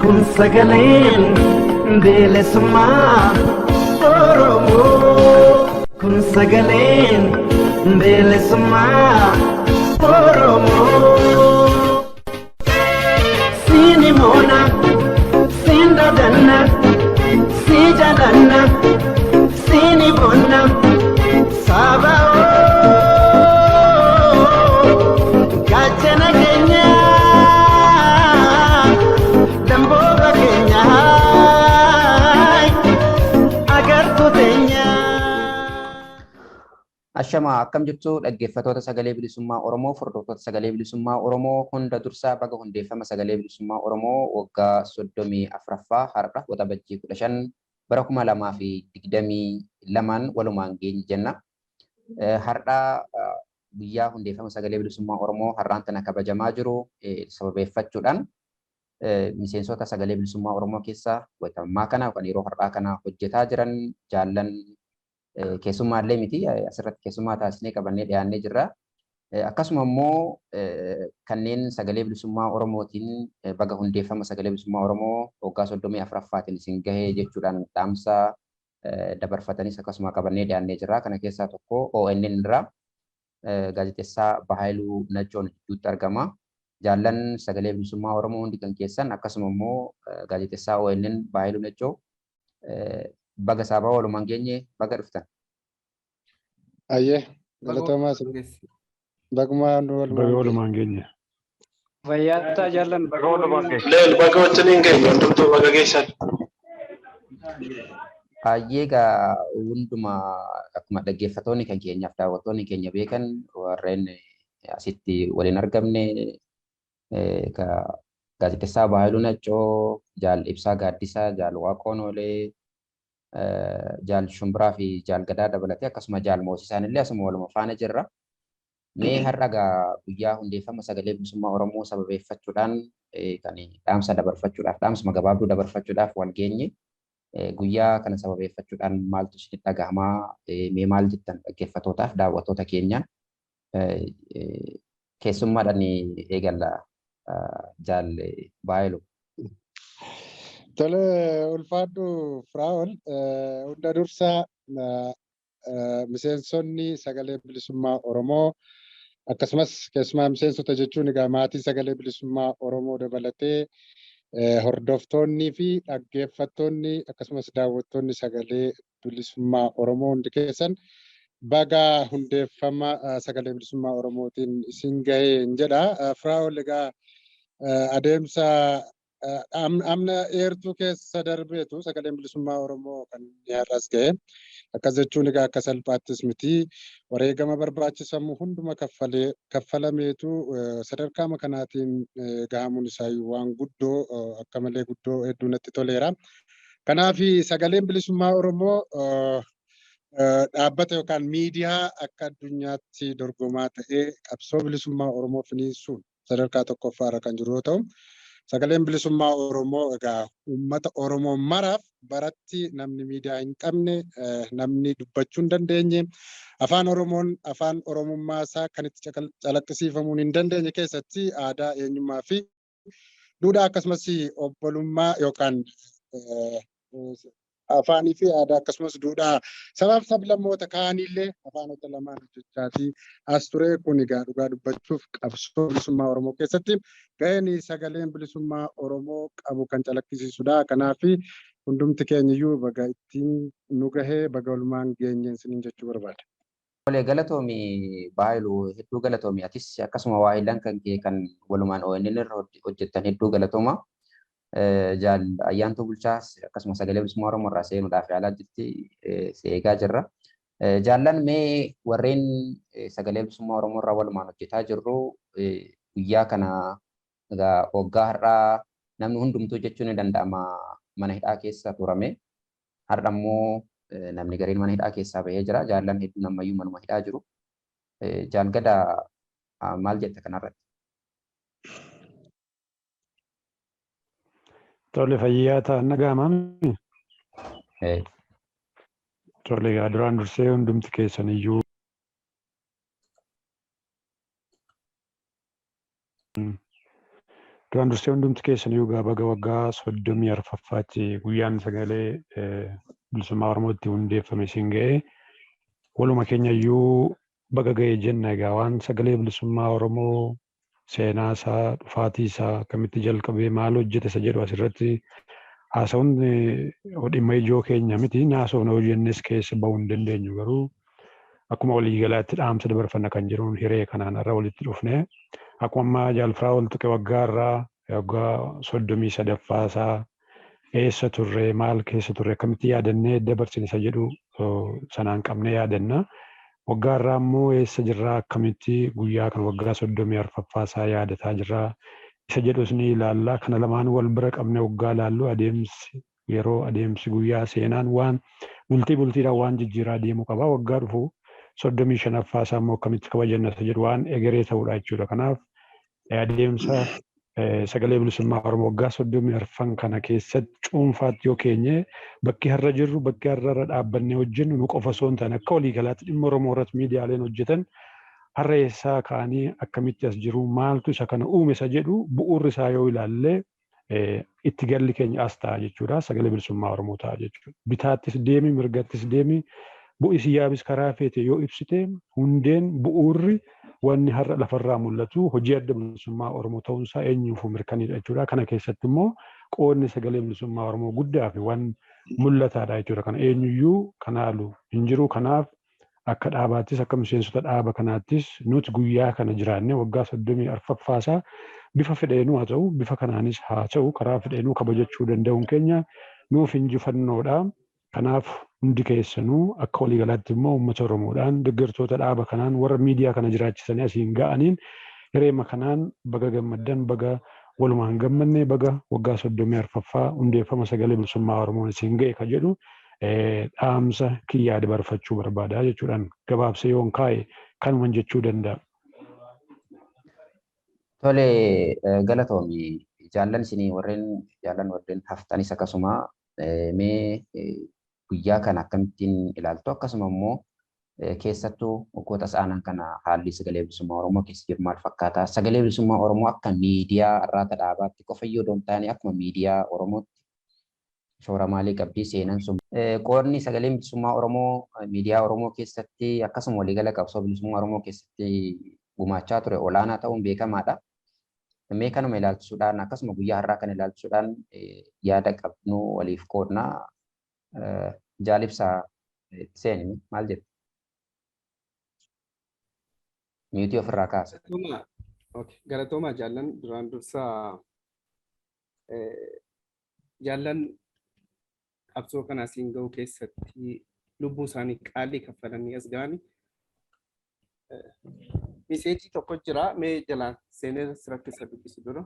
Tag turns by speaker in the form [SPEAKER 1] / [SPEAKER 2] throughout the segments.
[SPEAKER 1] Kun sagaleen bilisummaa Oromoo. Kun sagaleen bilisummaa Oromoo. Siini moona, siin dadanna, si jalanna, siini bonna, saba gaachana keenya, dambooba keenya, agartuu teenya.
[SPEAKER 2] Ashama akkam jirtu dhaggeeffatoota Sagalee Bilisummaa Oromoo, hordoftoota Sagalee Bilisummaa Oromoo hunda dursaa baga hundeeffama Sagalee Bilisummaa Oromoo waggaa 34ffaa har'a Waxabajjii 15 bara 2022 walumaan geenye jenna. Har'a guyyaa hundeeffama Sagalee Bilisummaa Oromoo har'aan tana kabajamaa jiru sababeeffachuudhaan miseensota Sagalee Bilisummaa Oromoo keessaa wayita ammaa kana yookaan yeroo har'aa kana hojjetaa jiran jaallan keessummaallee miti asirratti keessummaa taasisnee qabannee dhiyaannee jirra. Akkasuma immoo kanneen Sagalee Bilisummaa Oromootiin baga hundeeffama Sagalee Bilisummaa Oromoo waggaa 34ffaatiin isin gahee jechuudhaan dhaamsa dabarfatanis akkasuma qabannee dhiyaannee jirra. Kana keessaa tokko ONN irraa gaazexeessaa Bahaayiluu Nachoon gidduutti argama. Jaallan Sagalee Bilisummaa Oromoo hundi kan keessan akkasuma immoo gaazexeessaa ONN Bahaayiluu Nachoo baga saabaa walumaan geenye, baga dhuftan.
[SPEAKER 3] Ayyee, galatoomaa, bagumaa nu
[SPEAKER 4] Baga
[SPEAKER 3] walumaan
[SPEAKER 4] walumaan geenye.
[SPEAKER 5] Fayyaattaa jaallan,
[SPEAKER 6] Baga walumaan geenye.
[SPEAKER 7] Leel, baga wajjin hin geenye, hundumtuu baga geessan.
[SPEAKER 2] Baay'ee egaa, hunduma akkuma dhaggeeffatoonni kan keenyaaf daawwattoonni keenya beekan, warreen asitti waliin argamne gaazexeessaa Bahaayiluu Naccoo, Jaal Ibsaa Gaaddisaa, Jaal Waaqoon Oolee, Jaal Shumbiraa fi Jaal Gadaa dabalatee akkasuma Jaal Moosisaan illee asuma waluma faana jirra. Mee har'a egaa guyyaa hundeeffama Sagalee Bilisummaa Oromoo sababeeffachuudhaan kan dhaamsa dabarfachuudhaaf, dhaamsuma gabaabduu dabarfachuudhaaf wal geenye. Guyyaa kana sababeeffachuudhaan maaltu isinitti dhagahamaa? Mee maal jettan dhaggeeffattootaaf daawwattoota keenyaan? Keessummaadhaan eegalla, Jaal Baayiluu.
[SPEAKER 3] Tole, ulfaadhu Firaa'ol. Hunda dursa miseensonni Sagalee Bilisummaa Oromoo, akkasumas keessumaa miseensota jechuun egaa maatii Sagalee Bilisummaa Oromoo dabalatee, hordoftoonnii fi dhaggeeffattoonni akkasumas daawwattoonni Sagalee Bilisummaa Oromoo hundi keessan baga hundeeffama Sagalee Bilisummaa Oromootiin isin gaheen jedha. Firaa'ol, egaa adeemsa amna dheertuu keessa darbeetu Sagaleen Bilisummaa Oromoo kan inni har'as gahe. Akkas jechuun egaa akka salphaattis miti. Wareegama barbaachisamu hunduma kaffalameetu sadarkaa kanaatiin gahamuun isaayyuu waan guddoo, akka malee guddoo hedduu natti toleera. Kanaaf Sagaleen Bilisummaa Oromoo dhaabbata yookaan miidiyaa akka addunyaatti dorgomaa ta'ee qabsoo bilisummaa Oromoo finiinsuun sadarkaa tokkoffaarra kan jiru yoo ta'u, Sagaleen Bilisummaa Oromoo egaa uummata Oromoo maraaf baratti namni miidiyaa hin qabne, namni dubbachuu hin dandeenye, afaan Oromoon afaan Oromummaa isaa kan itti calaqqisiifamuun hin dandeenye keessatti aadaa, eenyummaa fi duudhaa akkasumas obbolummaa yookaan afaanii fi aadaa akkasumas duudhaa sabaaf sablammoota kaaniillee afaanota lamaan hojjechaatii as ture. Kun egaa dhugaa dubbachuuf qabsoo bilisummaa Oromoo keessatti gaheen Sagaleen Bilisummaa Oromoo qabu kan calaqqisiisudha. Kanaaf hundumti keenyiyyuu baga ittiin nu gahee, baga walumaan geenyeen isiniin jechuu barbaada.
[SPEAKER 2] Tolee, galatoomi Baayiluu, hedduu galatoomi, atis akkasuma waahillan kan kee kan walumaan ONN irra hojjettan hedduu galatooma. Jaal Ayyaantuu Bulchaas akkasuma Sagalee Bilisummaa Oromoo irraa seenuudhaaf yaalaa jirti, si eegaa jirra. Jaallan, mee warreen Sagalee Bilisummaa Oromoo irraa walumaan hojjetaa jirru guyyaa kana egaa waggaa har'aa namni hundumtuu jechuun ni danda'ama mana hidhaa keessa turame. Har'a immoo namni gariin mana hidhaa keessaa bahee jira. Jaallan hedduun ammayyuu manuma hidhaa jiru. Jaal Gadaa, maal jetta kanarratti?
[SPEAKER 4] Tole, fayyaa ta'an, naga'amaami. Tole, egaa duraan dursee hundumti keessan iyyuu Duraan dursee hundumti keessaniyyuu baga waggaa 34ffaatti guyyaan sagalee bilisummaa Oromootti hundeeffame isin ga'e. Waluma keenya iyyuu baga ga'e jenna. Egaa waan sagalee bilisummaa Oromoo seenaa isaa, dhufaatii isaa, akkamitti jalqabee maal hojjete isa jedhu asirratti haasa'uun dhimma ijoo keenya miti. Naasofna hojjennes keessa bahuu hin dandeenyu, garuu akkuma waliigalaatti dhaamsa dabarfanna kan jiruun hiree kanaan irra walitti dhufne. Akkuma ammaa jaalfiraa ol tuqe, waggaa irraa waggaa 33ffaa isaa eessa turre, maal keessa turre, akkamitti yaadannee dabarsine isa jedhu sanaan qabnee yaadanna. Waggaa irraa immoo eessa jirraa, akkamitti guyyaa kan waggaa 34ffaa isaa yaadataa jirraa isa jedhus ni ilaalla. Kana lamaan wal bira qabne waggaa ilaallu, adeemsi yeroo, adeemsi guyyaa, seenaan waan bultii bultiidhaan waan jijjiiraa deemuu qaba. Waggaa dhufu 35ffaa isaa immoo akkamitti kabajanna isa jedhu waan egeree ta'udha jechuudha. Kanaaf adeemsa sagalee bilisummaa Oromoo waggaa 34 kana keessatti cuunfaatti yoo keenye, bakki har'a jirru, bakki har'a irra dhaabbannee hojjennu, nu qofa osoo hin taane akka waliigalaatti dhimma Oromoo irratti miidiyaaleen hojjetan har'a eessaa ka'anii akkamitti as jiru, maaltu isa kana uume isa jedhu bu'uurri isaa yoo ilaalle itti galli keenya as ta'a jechuudha. Sagalee bilisummaa Oromoo ta'a jechuudha. Bitaattis deemi, mirgattis deemi, bu'isi yaabis karaa feete yoo ibsite, hundeen bu'uurri wanni har'a lafarraa mul'atu hojii adda bilisummaa Oromoo ta'uunsaa eenyuufuu mirkaniidha jechuudha. Kana keessatti immoo qoodni sagalee bilisummaa Oromoo guddaa fi waan mul'ataadha jechuudha. Kana eenyuyyuu kanaalu hin jiru. Kanaaf akka dhaabaattis, akka miseensota dhaaba kanaattis, nuti guyyaa kana jiraanne waggaa 34ffaasaa bifa fedheenuu haa ta'u, bifa kanaanis haa ta'u, karaa fedheenuu kabajachuu danda'uun keenya nuuf injifannoodha. Kanaaf hundi keessanuu akka waliigalaatti immoo uummata Oromoodhaan, deeggartoota dhaaba kanaan, warra miidiyaa kana jiraachisanii asiin ga'aniin hireema kanaan baga gammaddan, baga walumaan gammanne, baga waggaa 34ffaa hundeeffama sagalee bilisummaa Oromoon isin ga'e ka jedhu dhaamsa kiyyaa dabarfachuu barbaada jechuudhaan gabaabsee yoon kaa'e kanuman jechuu danda'a.
[SPEAKER 2] Tole, galatoomi jaallan. Isinii warreen jaallan, warreen haftanis akkasuma mee guyyaa kana akkamittiin ilaaltu? Akkasuma immoo keessattuu waggoota sa'aanan kana haalli sagalee bilisummaa Oromoo keessa jiru maal fakkaata? Sagalee bilisummaa Oromoo akka miidiyaa irraata dhaabaatti qofa iyyuu osoo hin taane akkuma miidiyaa Oromootti shoora maalii qabdi seenan sun? Qoodni sagaleen bilisummaa Oromoo miidiyaa Oromoo keessatti, akkasuma waliigala qabsoo bilisummaa Oromoo keessatti gumaachaa ture olaanaa ta'uun beekamaadha. Mee kanuma ilaalchisuudhaan, akkasuma guyyaa har'aa kana ilaalchisuudhaan yaada qabnu waliif qoodnaa. Jaalibsaa, itti seeni, maal jettu? Mute ofirraa kaasa.
[SPEAKER 6] Galatoomaa jaallan. Duraan dursaa jaallan qabsoo kana asiin ga'uu keessatti lubbuu isaanii qaalii kaffalanii as ga'ani. Message tokko jira, mee jalaan seenee rakkisa dubbisu dura.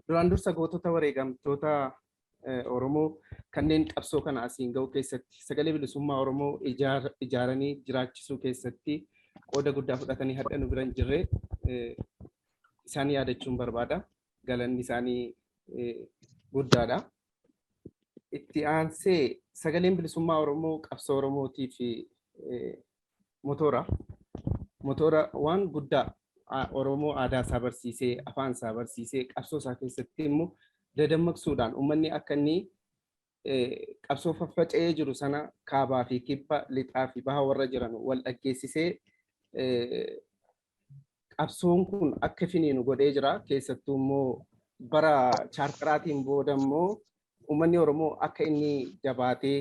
[SPEAKER 6] Duraan dursa gootota wareegamtoota Oromoo kanneen qabsoo kana asiin ga'uu keessatti, sagalee bilisummaa Oromoo ijaaranii jiraachisuu keessatti qooda guddaa fudhatanii hadha nu bira hin jirre isaan yaadachuun barbaada. Galanni isaanii guddaadha. Itti aansee sagaleen bilisummaa Oromoo qabsoo Oromootii fi motora. Motora waan guddaa Oromoo aadaa isaa barsiisee, afaan isaa barsiisee, qabsoo isaa keessatti immoo dadammaqsuudhaan uummanni akka inni qabsoo faffaca'ee jiru sana kaabaa fi kibba, lixaa fi baha warra jiran wal dhaggeessisee qabsoon kun akka finiinu godhee jira. Keessattuu immoo bara chaartaraatiin booda immoo uummanni Oromoo akka inni jabaatee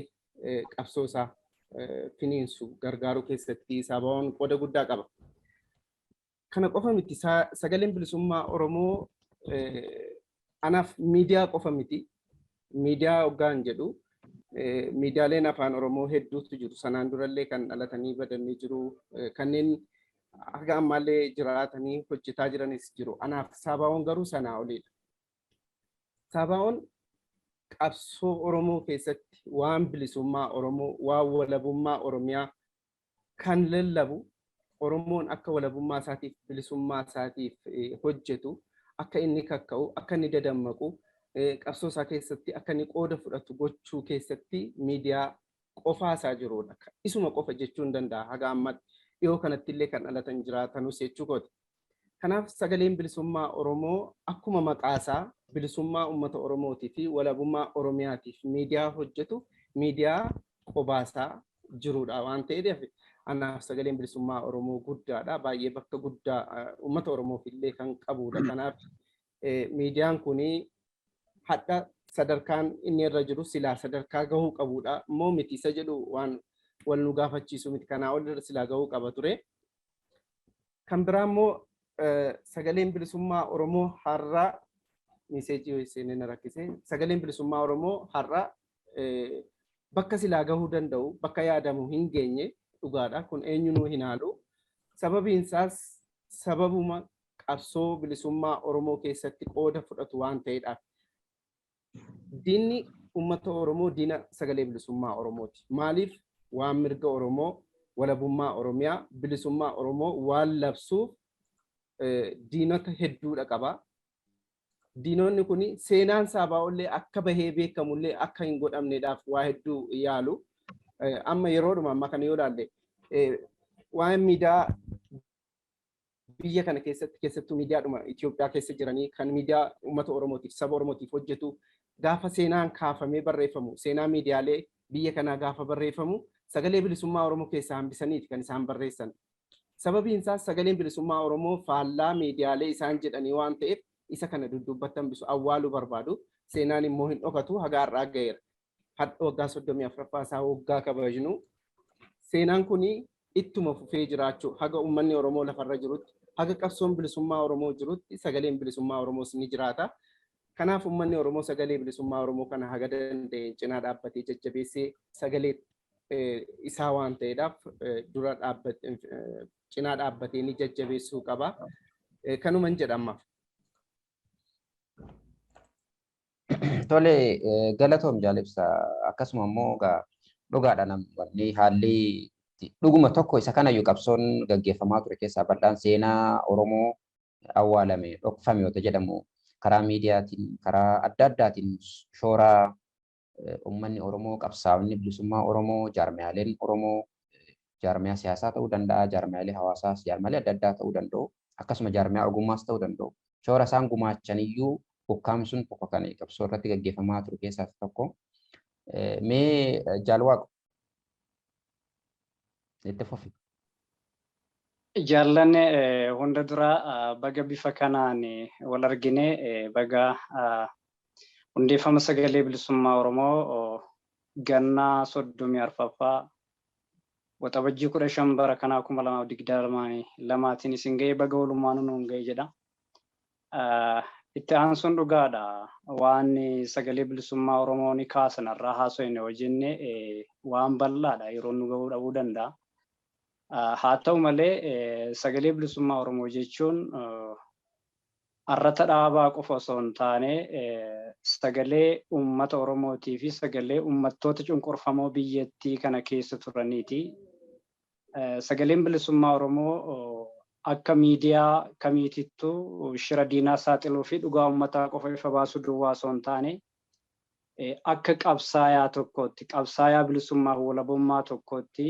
[SPEAKER 6] qabsoo isaa finiinsu gargaaruu keessatti Saabaa'oon qooda guddaa qaba. Kana qofa miti, sagaleen bilisummaa Oromoo anaaf miidiyaa qofa miti. Miidiyaa hoggaan jedhu, miidiyaaleen afaan Oromoo hedduutu jiru. Sanaan durallee kan dhalatanii badanii jiru. Kanneen haga ammaallee jiraatanii hojjetaa jiranis jiru. Anaaf Saabaa'oon garuu sanaa oliidha. Saabaa'oon qabsoo Oromoo keessatti waan bilisummaa Oromoo, waan walabummaa Oromiyaa kan lallabu, Oromoon akka walabummaa isaatiif, bilisummaa isaatiif hojjetu, akka inni kakka'u, akka inni dadammaqu, qabsoo isaa keessatti akka inni qooda fudhatu gochuu keessatti miidiyaa qofaa isaa jirudha. Isuma qofa jechuu hin danda'a haga ammatti, dhiyoo kanatti illee kan dhalatan jiraatanus jechuu kooti. Kanaaf sagaleen bilisummaa Oromoo akkuma maqaasaa bilisummaa uummata Oromootii fi walabummaa Oromiyaatiif miidiyaa hojjetu miidiyaa qobaasaa jirudha waan ta'eef anaaf sagaleen bilisummaa Oromoo guddaadha. Baay'ee bakka guddaa uummata Oromoof illee kan qabudha. Kanaaf miidiyaan kun hadha sadarkaan inni irra jiru silaa sadarkaa gahuu qabudha. Immoo miti isa jedhu waan wal nu gaafachiisu miti. Kanaa ol irra silaa gahuu qaba ture. Kan biraa immoo sagaleen bilisummaa Oromoo har'a miseejii seenee na rakkise. Sagaleen bilisummaa Oromoo har'a bakka silaa gahuu danda'u bakka yaadamu hin geenye dhugaadha. Kun eenyunuu hin haalu. Sababiin isaas sababuma qabsoo bilisummaa Oromoo keessatti qooda fudhatu waan ta'eedhaaf. Diinni uummata Oromoo diina sagalee bilisummaa Oromooti. Maaliif waan mirga Oromoo, walabummaa Oromiyaa, bilisummaa Oromoo waan labsuuf diinota hedduudha qaba. Diinonni kun seenaan saabaa'ollee akka bahee beekamullee akka hin godhamneedhaaf waa hedduu yaalu. Amma yeroodhuma ammaa kana yoo ilaalle waa'een miidiyaa biyya kana keessatti keessattuu miidiyaadhuma Itoophiyaa keessa jiranii kan miidiyaa uummata Oromootiif saba Oromootiif hojjetu gaafa seenaan kaafamee barreeffamu seenaa miidiyaalee biyya kanaa gaafa barreeffamu sagalee bilisummaa Oromoo keessaa hambisaniiti kan isaan barreessan. Sababiin isaas sagaleen bilisummaa Oromoo faallaa miidiyaalee isaan jedhanii waan ta'eef isa kana duddubbatti hambisu awwaaluu barbaadu. Seenaan immoo hin dhokatu haga har'aa ga'eera. Hadha waggaa 34ffaa isaa waggaa kabajnu. Seenaan kun ittuma fufee jiraachuu haga uummanni Oromoo lafarra jirutti haga qabsoon bilisummaa Oromoo jirutti sagaleen bilisummaa Oromoos ni jiraata. Kanaaf uummanni Oromoo sagalee bilisummaa Oromoo kana haga danda'e cinaa dhaabbatee jajjabeessee sagalee isaa waan ta'eedhaaf dura dhaabbatee cinaa dhaabbatee ni jajjabeessuu qaba. Kanuman jedha ammaaf.
[SPEAKER 2] Tole galatoom jaalibsa akkasuma immoo dhugaadha namni haalli dhuguma tokko isa kanayyuu qabsoon gaggeeffamaa ture keessaa bal'aan seenaa Oromoo awwaalame dhokfame yoo jedhamu karaa miidiyaatiin karaa adda addaatiin shoora uummanni Oromoo qabsaa'onni bilisummaa Oromoo jaarmiyaaleen Oromoo jaarmiyaa siyaasaa ta'uu danda'a jaarmiyaalee hawaasaas jaarmiyaalee adda addaa ta'uu danda'u akkasuma jaarmiyaa ogummaas ta'uu danda'u shoora isaan gumaachaniyyuu ukkaamsuun tokko kan qabsoo irratti gaggeeffamaa ture keessaa tokko. Mee jaalwaaqo itti fufi.
[SPEAKER 5] Jaallanne hunda dura baga bifa kanaan wal argine baga hundeeffama sagalee bilisummaa Oromoo gannaa 34ffaa waxabajjii 15 bara kanaa 2022 isin ga'ee baga walumaan nuun ga'e jedha. Itti aansuun dhugaadha. Waan sagalee bilisummaa Oromoo ni kaasan irraa haasofne hojjenne waan bal'aadha yeroo nu ga'uu dhabuu danda'a. Haa ta'u malee sagalee bilisummaa Oromoo jechuun arrata dhaabaa qofa osoo hin taane sagalee uummata Oromootii fi sagalee uummattoota cunqurfamoo biyyattii kana keessa turaniiti. Sagaleen bilisummaa Oromoo akka miidiyaa kamiitittuu shira diinaa saaxiluu fi dhugaa uummataa qofa ifa baasuu duwwaa osoo hin taane akka qabsaayaa tokkootti qabsaayaa bilisummaa fi walabummaa tokkootti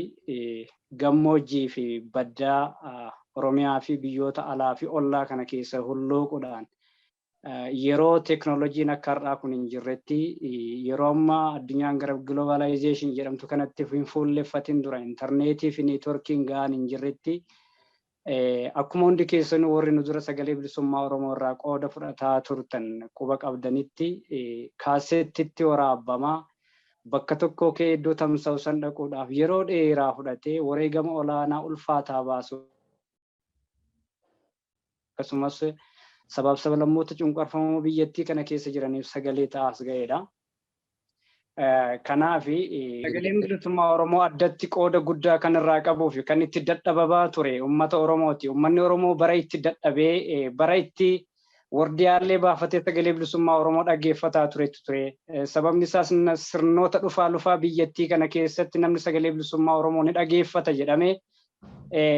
[SPEAKER 5] gammoojjii fi baddaa Oromiyaa fi biyyoota alaa fi ollaa kana keessa hulluuquudhaan yeroo teeknooloojiin akka har'aa kun hin jirretti yeroo ammaa addunyaan gara globalization jedhamtu kanatti hin fuulleffatin dura intarneetii fi neetworkiin gahaan hin jirretti akkuma hundi keessanuu warri nu dura sagalee bilisummaa Oromoo irraa qooda fudhataa turtan quba qabdanitti kaasettitti waraabbamaa bakka tokkoo ka'ee iddoo tamsa'u san dhaquudhaaf yeroo dheeraa fudhatee wareegama olaanaa ulfaataa baasu akkasumas sabaaf sablammoota cunqurfamoo biyyattii kana keessa jiraniif sagalee ta'as ga'eedha. Kanaaf sagaleen bilisummaa Oromoo addatti qooda guddaa kan irraa qabuu fi kan itti dadhababaa ture uummata Oromooti. Uummanni Oromoo bara itti dadhabee bara itti wardiyaallee baafatee sagalee bilisummaa Oromoo dhaggeeffataa turetu ture. Sababni isaas sirnoota dhufaa lufaa biyyattii kana keessatti namni sagalee bilisummaa Oromoo ni dhaggeeffata jedhamee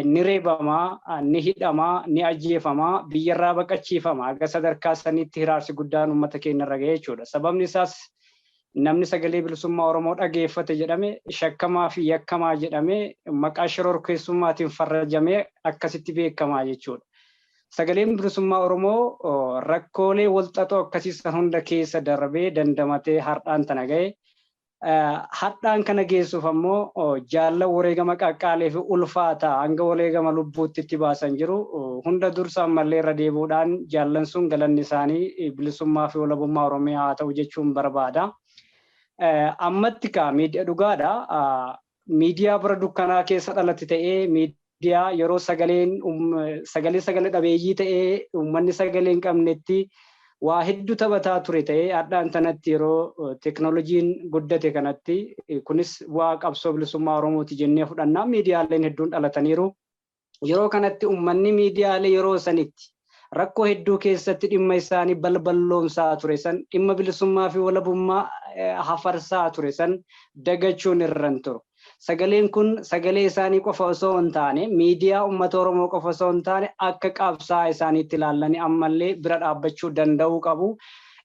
[SPEAKER 5] ni reebamaa, ni hidhamaa, ni ajjeefamaa, biyyarraa baqachiifama. Aga sadarkaa sanitti hiraarsi guddaan uummata keenya irra ga'e jechuudha. Sababni isaas namni sagalee bilisummaa Oromoo dhageeffate jedhame shakkamaa fi yakkamaa jedhame maqaa shororkeessummaatiin farrajamee akkasitti beekamaa jechuudha. Sagaleen bilisummaa Oromoo rakkoolee walxaxoo akkasii san hunda keessa darbee dandamatee har'aan tana ga'e. Har'aan kana geessuuf ammoo jaallan wareegama qaqqaalee fi ulfaataa hanga wareegama lubbuutti itti baasan jiru. Hunda dursa ammallee irra deebi'uudhaan jaallan sun galanni isaanii bilisummaa fi walabummaa Oromiyaa haa ta'u jechuun barbaada. Ammatti kaa miidiyaa dhugaadha. Miidiyaa bara dukkanaa keessa dhalate ta'ee, miidiyaa yeroo sagaleen sagalee sagalee dhabeeyyii ta'ee uummanni sagalee hin qabnetti waa hedduu taphataa ture ta'ee, har'aan tanatti yeroo teekinooloojiin guddate kanatti, kunis waa qabsoo bilisummaa Oromooti jennee fudhannaa, miidiyaaleen hedduun dhalataniiru. Yeroo kanatti uummanni miidiyaalee yeroo sanitti rakkoo hedduu keessatti dhimma isaanii balballoomsaa ture san, dhimma bilisummaa fi walabummaa hafarsaa ture san dagachuun irra hin turu. Sagaleen kun sagalee isaanii qofa osoo hin taane, miidiyaa uummata Oromoo qofa osoo hin taane, akka qabsaa isaaniitti ilaallanii ammallee bira dhaabbachuu danda'uu qabu.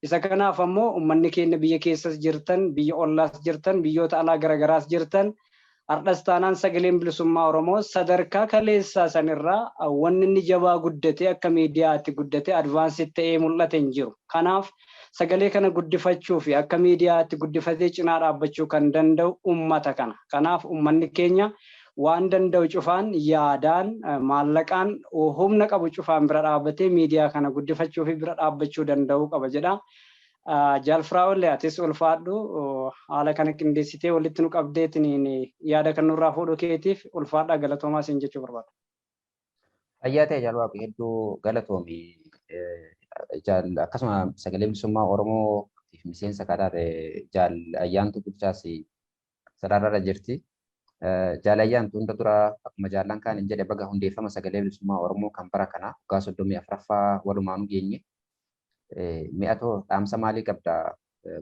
[SPEAKER 5] Isa kanaaf ammoo uummanni keenya biyya keessas jirtan, biyya ollaas jirtan, biyyoota alaa garagaraas jirtan, har'as taanaan sagaleen bilisummaa Oromoo sadarkaa kaleessaa sanirraa wanni inni jabaa guddatee akka miidiyaatti guddatee advance ta'ee mul'ate hin jiru. Kanaaf sagalee kana guddifachuu fi akka miidiyaatti guddifatee cinaa dhaabbachuu kan danda'u uummata kana. Kanaaf uummanni keenya waan danda'u cufaan, yaadaan, maallaqaan, humna qabu cufaan bira dhaabbatee miidiyaa kana guddifachuu fi bira dhaabbachuu danda'uu qaba jedha. Jaal Firaa'ol, atis ulfaadhu. Haala kana qindeessitee walitti nu qabdeetiin yaada kan nurraa fuudhuu keetiif ulfaadhaa, galatoomaa siin jechuu barbaada.
[SPEAKER 2] Fayyaa ta'e, Jaal Waaqi, hedduu galatoomi. Akkasuma sagalee bilisummaa Oromoo miseensa kan taate Jaal Ayyaantuu Bulchaas sararra jirti. Jaal Ayyaantuu, hunda dura akkuma jaallan kaan hin jedhe, baga hundeeffama sagalee bilisummaa Oromoo kan bara kana waggaa 34ffaa walumaanuu geenye. Mi'atoo dhaamsa maalii qabda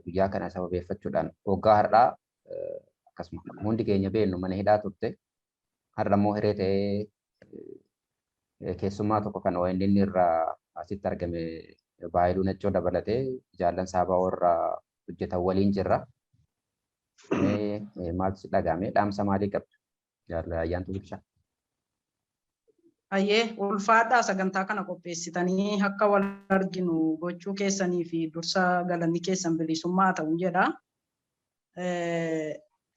[SPEAKER 2] guyyaa kana sababeeffachuudhaan? Waggaa har'aa akkasuma hundi keenya beeknu mana hidhaa turte. Har'a immoo hiree ta'ee keessummaa tokko kan ONN irraa asitti argame Baayiluu Naccoo dabalatee jaallan Saabaa irraa hojjetan waliin jirra. Mee maaltu si dhagahame? Dhaamsa maalii qabda, Jaal Ayyaantuu Bulchaa?
[SPEAKER 8] Ayyee, ulfaadhaa. Sagantaa kana qopheessitanii akka wal arginu gochuu keessanii fi dursa galanni keessan bilisummaa ta'u jedha.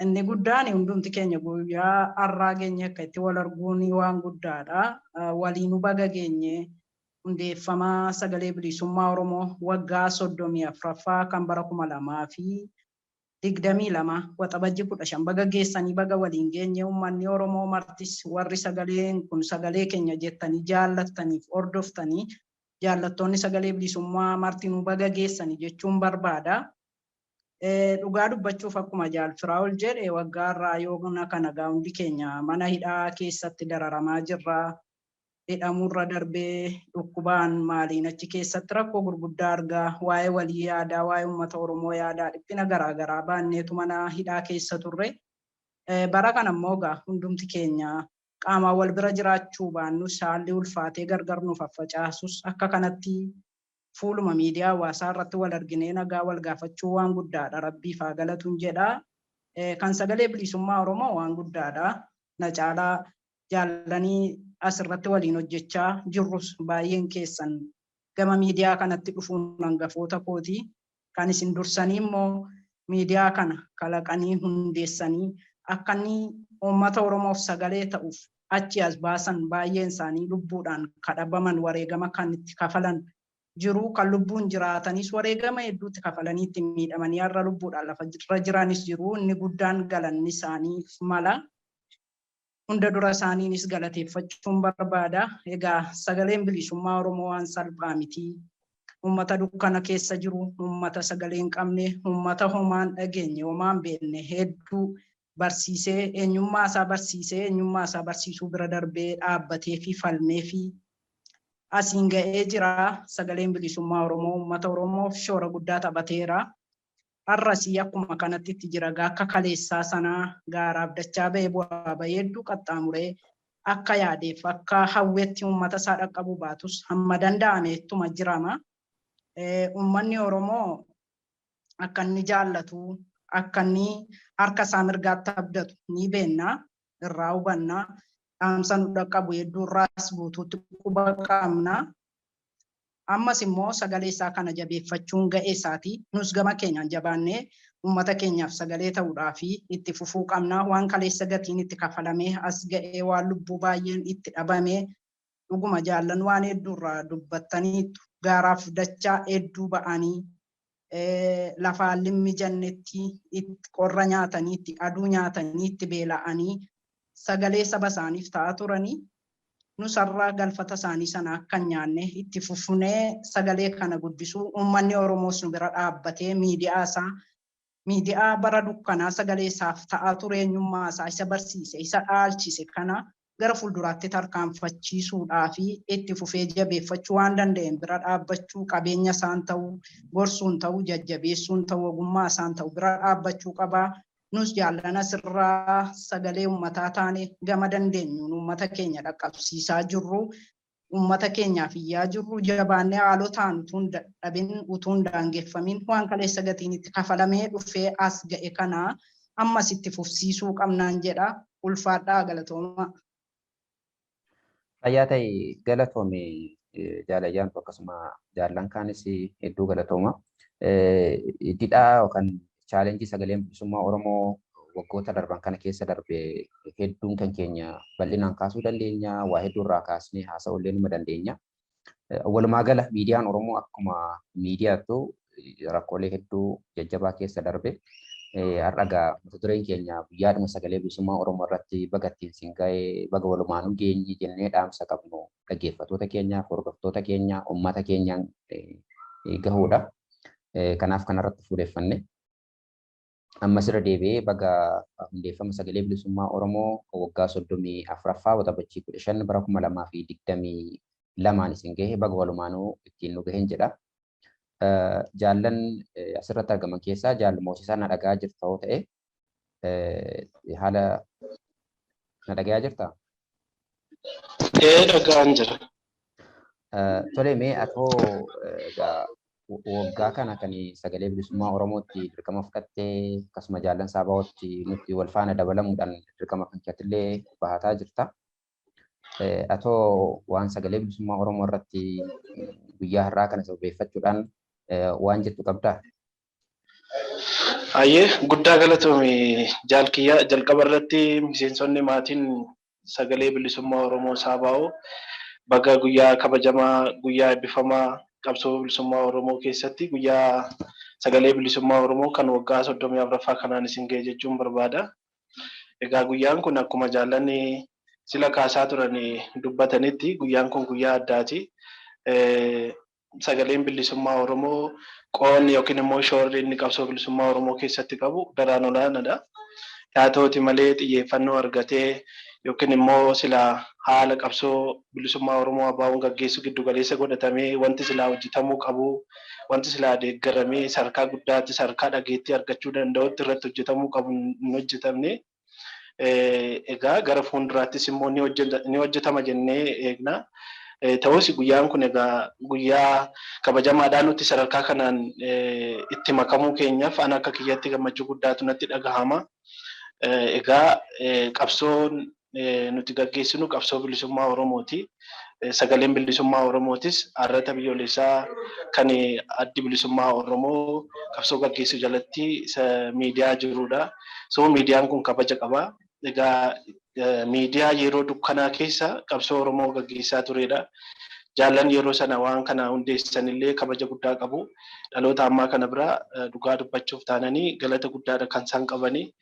[SPEAKER 8] Inni guddaan hundumti keenya guyyaa har'aa geenye akka itti wal arguun waan guddaadha. Waliinuu baga geenye hundeeffama sagalee bilisummaa Oromoo waggaa 34ffaa kan bara 2022 Waxabajji 15 baga geessanii, baga waliin geenye. Uummanni Oromoo martis, warri sagaleen kun sagalee keenya jettanii jaallattaniif hordoftanii, jaallattoonni sagalee bilisummaa martinuu baga geessanii jechuun barbaada. Dhugaa dubbachuuf, akkuma Jaal Firaa'ol jedhe, waggaa irraa yoona kana hundi keenya mana hidhaa keessatti dararamaa jirra. Hidhamurra darbee dhukkubaan maaliin achi keessatti rakkoo gurguddaa argaa, waa'ee walii yaadaa, waa'ee uummata Oromoo yaadaa, dhiphina garaagaraa baanneetu mana hidhaa keessa turre. Bara kana immoo egaa hundumti keenya qaamaan wal bira jiraachuu baannus, haalli ulfaatee gargar nu faffacaasus, akka kanatti fuuluma miidiyaa hawaasaa irratti wal arginee nagaa wal gaafachuu waan guddaadha. Rabbiif haa galatuun jedha. Kan sagalee bilisummaa Oromoo waan guddaadha. Na caalaa jaallanii asirratti waliin hojjechaa jirrus baay'een keessan gama miidiyaa kanatti dhufuun hangafoota kooti. Kan isin dursanii immoo miidiyaa kana kalaqanii hundeessanii akka inni uummata Oromoof sagalee ta'uuf achi as baasan baay'een isaanii lubbuudhaan kadhabaman, wareegama kan itti kafalan jiru. Kan lubbuun jiraatanis wareegama hedduutti kafalanii itti miidhamanii har'a lubbuudhaan lafa irra jiranis jiru. Inni guddaan galanni isaaniif mala. Hunda dura isaaniinis galateeffachuun barbaada. Egaa sagaleen bilisummaa Oromoo waan salphaa miti. Uummata dukkana keessa jiru, uummata sagalee hin qabne, uummata homaan dhageenye, homaan beekne hedduu barsiisee, eenyummaa isaa barsiisee, eenyummaa isaa barsiisuu bira darbee dhaabbatee fi falmee fi asiin ga'ee jira. Sagaleen bilisummaa Oromoo uummata Oromoof shoora guddaa taphateera. Har'asii akkuma kanatti itti jira. Akka kaleessaa sanaa gaaraaf dachaa ba'ee, bu'aa ba'ee hedduu qaxxaamuree, akka yaadeef akka hawweetti uummata isaa dhaqqabuu baatus hamma danda'ame ittuma jirama. Uummanni Oromoo akka inni jaallatu, akka inni harka isaa mirgaatti abdatu ni beenna, irraa hubanna. Dhaamsa nu dhaqqabu hedduurraas guutuutti quba qabna. Ammas immoo sagalee isaa kana jabeeffachuun ga'ee isaati. Nus gama keenyaan jabaannee uummata keenyaaf sagalee ta'uudhaa fi itti fufuu qabna. Waan kaleessa gatiin itti kafalamee as ga'ee, waan lubbuu baay'een itti dhabamee, dhuguma jaallan waan hedduurraa dubbattaniitu, gaaraaf dachaa hedduu ba'anii, lafaan mijannetti qorra nyaatanii, itti aduu nyaatanii, itti beela'anii sagalee saba isaaniif ta'aa turanii, nusarraa galfata isaanii sana akka hin nyaanne itti fufunee sagalee kana guddisuu, uummanni Oromoos nu bira dhaabbatee miidiyaa isaa, miidiyaa bara dukkanaa sagalee isaaf ta'aa ture, eenyummaa isaa isa barsiise, isa dhaalchise kana gara fuulduraatti tarkaanfachiisuudhaa fi itti fufee jabeeffachuu, waan danda'een bira dhaabbachuu, qabeenya isaan ta'uu, gorsuun ta'uu, jajjabeessuun ta'uu, ogummaa isaan ta'uu bira dhaabbachuu qabaa. Nus jaallan asirraa sagalee uummataa taane gama dandeenyuun uummata keenya dhaqqabsiisaa jirru, uummata keenyaaf iyyaa jirru, jabaannee haalotaan utuu hin dadhabin, utuu hin daangeffamin, waan kaleessa gatiin itti kafalamee dhufee as ga'e kana ammas itti fufsiisuu qabnaan jedha. Ulfaadhaa, galatooma.
[SPEAKER 2] Fayyaa ta'e, galatoome jaalayyaantu, akkasuma jaallan kaanis hedduu galatooma. Didhaa yookaan challenge sagaleen bilisummaa Oromoo waggoota darban kana keessa darbe hedduun kan keenya bal'inaan kaasuu dandeenya. Waa hedduu irraa kaasnee haasa'uu illee numa dandeenya. Walumaa gala miidiyaan Oromoo akkuma miidiyaattu rakkoolee hedduu jajjabaa keessa darbe. Har'a egaa mata dureen keenya guyyaadhuma sagalee bilisummaa Oromoo irratti baga ittiin siin ga'ee, baga walumaanuu geenye jennee dhaamsa qabnu dhaggeeffattoota keenyaaf, hordoftoota keenya, uummata keenyaan gahuudha. Kanaaf kanarratti fuudheffanne. Ammas irra deebi'ee baga hundeeffama sagalee bilisummaa Oromoo waggaa 34ffaa Waxabajjii 15 bara 2022n isin gahe, baga walumaanuu ittiin nu gahen jedha. Jaallan asirratti argaman keessaa jaal Moosisaa, na dhagaa jirta yoo ta'e, haala na dhagayaa jirtaa?
[SPEAKER 7] Ee, dhagaan jira.
[SPEAKER 2] Tole, mee atoo egaa waggaa kana kan sagalee bilisummaa Oromootti dirqama fudhattee, akkasuma jaallan Saabaa'ootti nutti wal faana dabalamuudhaan dirqama kan keetillee bahataa jirta. Atoo waan sagalee bilisummaa Oromoo irratti guyyaa har'aa kana sababeeffachuudhaan waan jettu qabdaa?
[SPEAKER 7] Hayyee, guddaa galatoomi jaalkiyyaa. Jalqaba irratti miseensonni maatiin sagalee bilisummaa Oromoo Saabaa'oo baga guyyaa kabajamaa, guyyaa eebbifamaa qabsoo bilisummaa Oromoo keessatti guyyaa sagalee bilisummaa Oromoo kan waggaa 34ffaa kanaan isin ga'e jechuun barbaada. Egaa guyyaan kun akkuma jaallanni sila kaasaa turan dubbatanitti guyyaan kun guyyaa addaati. Sagaleen bilisummaa Oromoo qoonni yookiin immoo shoorri inni qabsoo bilisummaa Oromoo keessatti qabu daraan olaanaadha. Haa ta'uti malee xiyyeeffannoo argatee yookiin immoo sila haala qabsoo bilisummaa Oromoo ABO'n gaggeessu giddu galeessa godhatamee wanti silaa hojjetamuu qabu, wanti silaa deeggaramee sadarkaa guddaatti, sadarkaa dhageettii argachuu danda'utti irratti hojjetamuu qabu hin hojjetamne. Egaa gara fuulduraattis immoo ni hojjetama jennee eegna. Ta'us guyyaan kun egaa guyyaa kabajamaadhaan nuti sadarkaa kanaan itti makamuu keenyaaf ana akka kiyyatti gammachuu guddaatu natti dhagahama. Egaa qabsoon nuti gaggeessinu qabsoo bilisummaa Oromooti. Sagaleen bilisummaa Oromootis arrata biyyoolessaa kan addi bilisummaa Oromoo qabsoo gaggeessu jalatti miidiyaa jirudha. So miidiyaan kun kabaja qaba. Egaa miidiyaa yeroo dukkanaa keessa qabsoo Oromoo gaggeessaa turedha. Jaallan yeroo sana waan kana hundeessan illee kabaja guddaa qabu. Dhaloota ammaa kana bira dhugaa dubbachuuf taananii galata guddaadha kan isaan qabanii.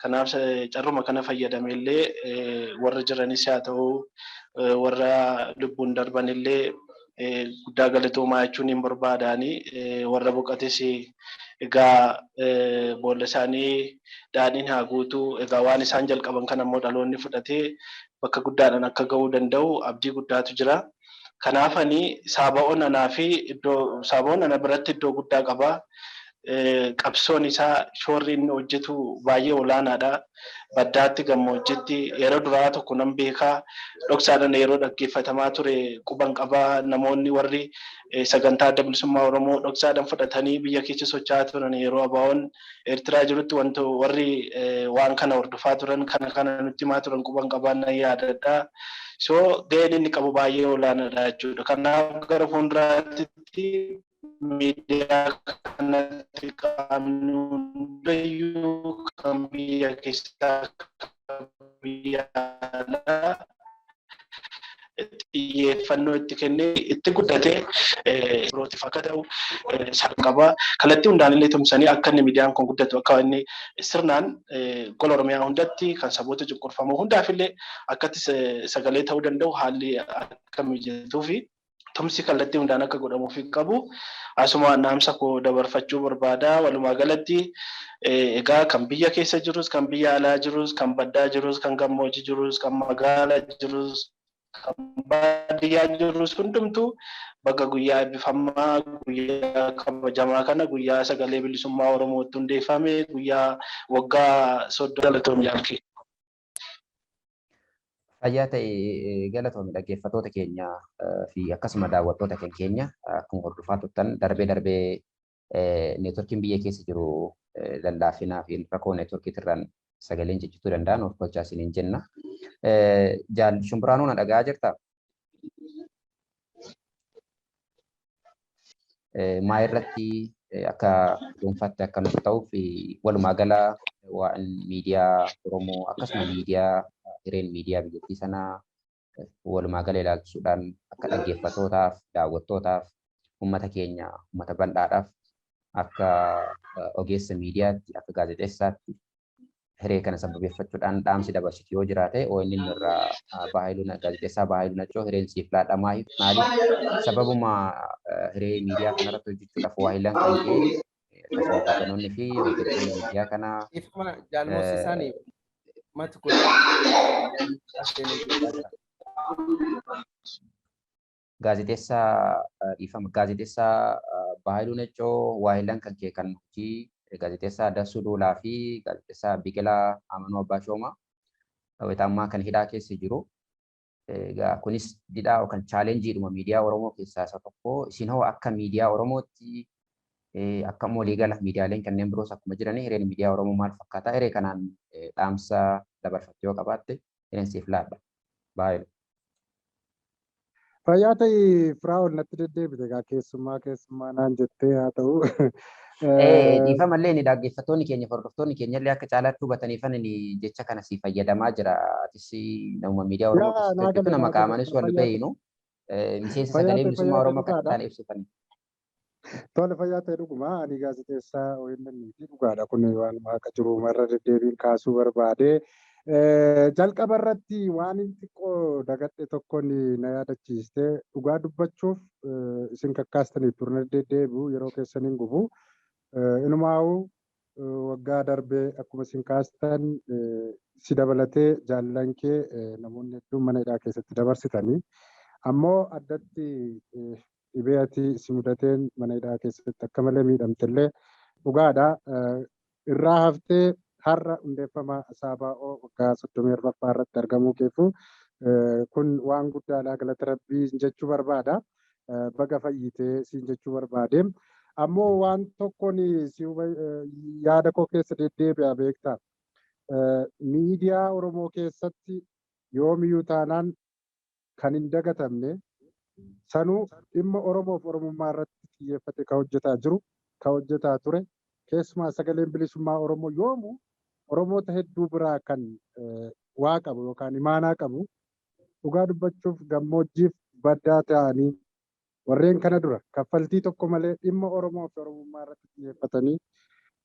[SPEAKER 7] Kanaaf carruma kana fayyadame illee warra jiranis haa ta'u, warra lubbuun darban illee guddaa galatoomaa jechuun hin barbaadaani. Warra boqotes egaa boolla isaanii daadhiin haa guutu. Egaa waan isaan jalqaban kana immoo dhaloonni fudhatee bakka guddaadhaan akka ga'uu danda'u abdii guddaatu jira. Kanaaf ani Saaba'oon anaa fi iddoo Saaba'oon ana biratti iddoo guddaa qaba. Qabsoon isaa shoorri inni hojjetu baay'ee olaanaadha. Baddaatti gammoojjitti yeroo duraa tokko nan beekaa dhoksaadhaan yeroo dhaggeeffatamaa ture quban qabaa namoonni warri sagantaa Adda Bilisummaa Oromoo dhoksaadhaan fudhatanii biyya keessa socho'aa turan yeroo ABO'n Eertiraa jirutti wanto warri waan kana hordofaa turan kana kana nutti himaa turan quban qabaa nan yaadadha. So gaheen inni qabu baay'ee olaanaadha jechuudha. Kanaaf gara fuulduraatti miidiyaa kanatti qaamni hundayyuu kan biyya keessaa kan biyya alaa xiyyeeffannoo itti kennee itti guddatee birootiif akka ta'u qaba. Kallattii hundaan illee tumsanii akka inni miidiyaan kun guddatu akka inni sirnaan gola Oromiyaa hundatti kan saboota cunqurfamoo hundaaf illee akkatti sagalee ta'uu danda'u haalli akka mijatuu fi tumsi kallattii hundaan akka godhamuuf qabu asuma dhaamsa koo dabarfachuu barbaada. Walumaa galatti egaa kan biyya keessa jirus, kan biyya alaa jirus, kan baddaa jirus, kan gammoojjii jirus, kan magaalaa jirus, kan baadiyyaa jirus hundumtuu bakka guyyaa eebbifamaa, guyyaa kabajamaa kana guyyaa sagalee bilisummaa Oromootti hundeeffame guyyaa waggaa 30 galatoom jaalkee.
[SPEAKER 2] Fayyaa ta'e galatoomi dhaggeeffattoota keenya fi akkasuma daawwattoota keenya akkuma hordofaa turtan darbee darbee neetworkiin biyya keessa jiru lallaafinaa fi rakkoo neetworkiitirraan sagaleen jijjiituu danda'an of tolchaa isiniin jenna. Jaal Shumbiraanuu na dhaga'aa jirtaa? Maa irratti akka dhuunfaatti akka nuuf ta'uuf walumaa gala waan miidiyaa Oromoo akkasuma miidiyaa hireen miidiyaa biyyattii sanaa walumaa gala ilaalchisuudhaan akka dhaggeeffattootaaf, daawwattootaaf, uummata keenya, uummata bal'aadhaaf akka ogeessa miidiyaatti, akka gaazexeessaatti hiree kana sababeeffachuudhaan dhaamsi dabarsitu yoo jiraate ONN irraa Bahaayiluu gaazexeessaa Bahaayiluu Nacoo hireen siif laadha maaliif sababuma hiree miidiyaa kanarratti hojjechuudhaaf waahilaan kan kee akkasuma hoogganoonni fi hojjettoonni miidiyaa kanaa
[SPEAKER 6] Ifuma jaalmoosisaanii mati kun
[SPEAKER 2] gaazexeessaa dhiifama gaazexeessaa Bahaayiluu Nacoo waahilaan kan kee kan hojii gaazexeessaa Dassuu Duulaa fi gaazexeessaa Biqilaa Amanuu Abbaa Shoomaa yeroo ammaa kan hidhaa keessa jiru. Egaa kunis didhaa yookaan chaalenjiidhuma miidiyaa Oromoo keessaa isa tokko. Isin hoo akka miidiyaa Oromootti akka waliigala miidiyaaleen kanneen biroos akkuma jiran hireen miidiyaa Oromoo maal fakkaata? Hiree kanaan dhaamsa dabarfatte yoo qabaatte hireen siif laadha. Baay'ee.
[SPEAKER 3] Fayyaa ta'ii Firaa'ol natti deddeebite egaa keessummaa keessummaa naan jettee haa ta'u.
[SPEAKER 2] Dhiifama illee ni dhaggeeffattoonni keenya hordoftoonni keenya illee akka caalaatti hubataniif ani jecha kana si fayyadamaa jira. Atis nama miidiyaa Oromoo keessatti hojjetu nama qaamanis wal beeynu miseensa sagalee bilisummaa Oromoo kan ta'an ibsitani.
[SPEAKER 3] Tole fayyaa ta'e dhuguma ani gaazexeessaa ONN fi dhugaadha kun waan akka jiru irra deddeebiin kaasuu barbaade. Jalqaba irratti waan xiqqoo dagadhe tokkoon na yaadachiiste dhugaa dubbachuuf isin kakkaastaniif turne deddeebi'u yeroo keessan hin gubu. Inumaa'uu waggaa darbee akkuma isin kaastan si dabalatee jaallan kee namoonni hedduun mana hidhaa keessatti dabarsitanii. Ammoo addatti dhibee ati si mudateen mana hidhaa keessatti akka malee miidhamtellee dhugaadha. Irraa haftee har'a hundeeffama Saabaa'oo waggaa 34ffaa irratti argamuu keefu kun waan guddaadha galata rabbii jechuu barbaada. Baga fayyitee siin jechuu barbaade. Ammoo waan tokkoon si yaada koo keessa deddeebi'a beektaa. Miidiyaa Oromoo keessatti yoomiyyuu taanaan kan hin dagatamne sanuu dhimma Oromoof Oromummaa irratti xiyyeeffate kan hojjetaa jiru, kan hojjetaa ture. Keessumaa sagaleen bilisummaa Oromoo yoomuu Oromoota hedduu biraa kan waa qabu yookaan imaanaa qabu dhugaa dubbachuuf gammoojjiif baddaa ta'anii warreen kana dura kaffaltii tokko malee dhimma Oromoo fi Oromummaa irratti xiyyeeffatanii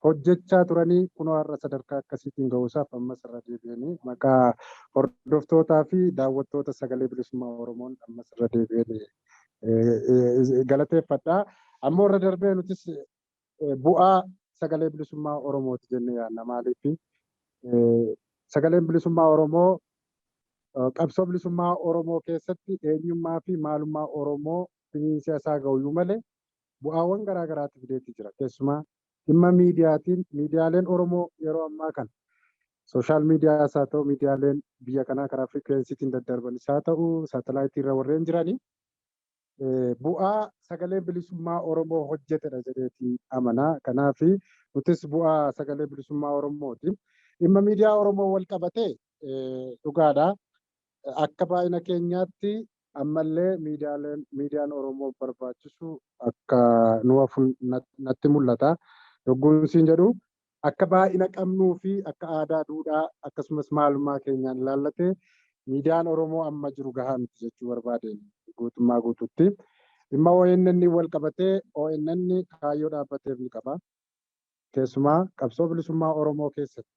[SPEAKER 3] hojjechaa turanii kunoo har'a sadarkaa akkasiitiin ga'uusaaf ammas irra deebi'anii maqaa hordoftootaa fi daawwattoota sagalee bilisummaa Oromoon ammas irra deebi'anii galateeffadha. Ammoo irra darbee nutis bu'aa sagalee bilisummaa Oromooti jennee yaadna. Maaliif sagaleen bilisummaa Oromoo qabsoo bilisummaa Oromoo keessatti eenyummaa fi maalummaa Oromoo finiinsi isaa ga'uyyuu malee bu'aawwan garaa garaatti fideetti jira. Keessumaa Dhimma miidiyaatiin miidiyaaleen Oromoo yeroo ammaa kana social miidiyaas haa ta'u, miidiyaaleen biyya kanaa karaa frequencytiin daddarbanis haa ta'u, saatalaayitii irra warreen jiranii bu'aa Sagalee Bilisummaa Oromoo hojjetedha jedheetii amanaa. Kanaaf nutis bu'aa Sagalee Bilisummaa Oromooti. Dhimma miidiyaa Oromoo wal qabatee, dhugaadha. Akka baay'ina keenyaatti ammallee miidiyaaleen, miidiyaan Oromoo barbaachisu akka nu hafu natti mul'ata. Yogguun siin jedhu, akka baay'ina qabnuu fi akka aadaa, duudhaa akkasumas maalummaa keenyaan ilaallatee miidiyaan Oromoo amma jiru gahaa miti jechuu barbaadeen guutummaa guututti. Dhimma ONN wal qabatee, ONN kaayyoo dhaabbateef ni qaba. Keessumaa qabsoo bilisummaa Oromoo keessatti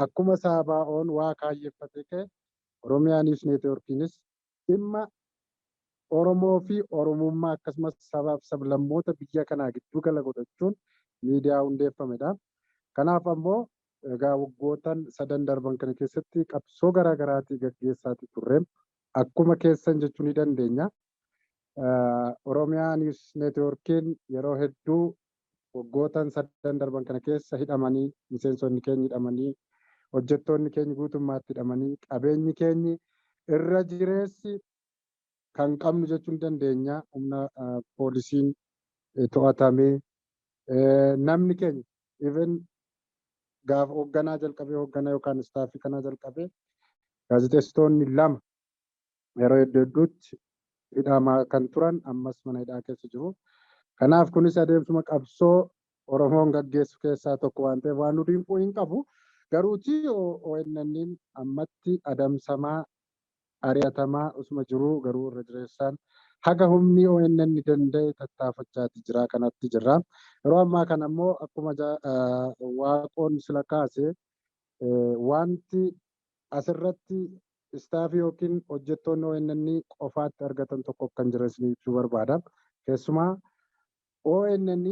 [SPEAKER 3] akkuma SABAO'n waa kaayyeffatee ka'e, Oromiyaa News Networkiinis dhimma Oromoo fi Oromummaa akkasumas sabaaf sablammoota biyya kanaa giddu gala godhachuun miidiyaa hundeeffamedha. Kanaaf ammoo egaa waggootan sadan darban kana keessatti qabsoo garaa garaatii gaggeessaatii turre, akkuma keessan jechuu ni dandeenya. Oromiyaa News Networkiin yeroo hedduu waggootan sadan darban kana keessa hidhamanii, miseensonni keenya hidhamanii, hojjettoonni keenya guutummaatti hidhamanii, qabeenyi keenyi irra jireessi kan qabnu jechuu ni dandeenya, humna poolisiin to'atamee, namni keenya even gaafa hoogganaa jalqabee, hoogganaa yookaan staffii kanaa jalqabee gaazexeessitoonni 2 yeroo hedduu hedduutti hidhamaa kan turan ammas mana hidhaa keessa jiru. Kanaaf kunis adeemsuma qabsoo Oromoon gaggeessu keessaa tokko waan ta'eef waan nu dinquu hin qabu. Garuuti ONN ammatti adamsamaa, ari'atamaa osuma jiruu, garuu irra jireessaan haga humni ONN danda'e tattaafachaati jira, kanatti jirra. Yeroo ammaa kana immoo akkuma Waaqoon sila kaase, wanti asirratti staffii yookiin hojjettoonni ONN qofaatti argatan tokko kan jiran isin ibsuu barbaada. Keessumaa ONN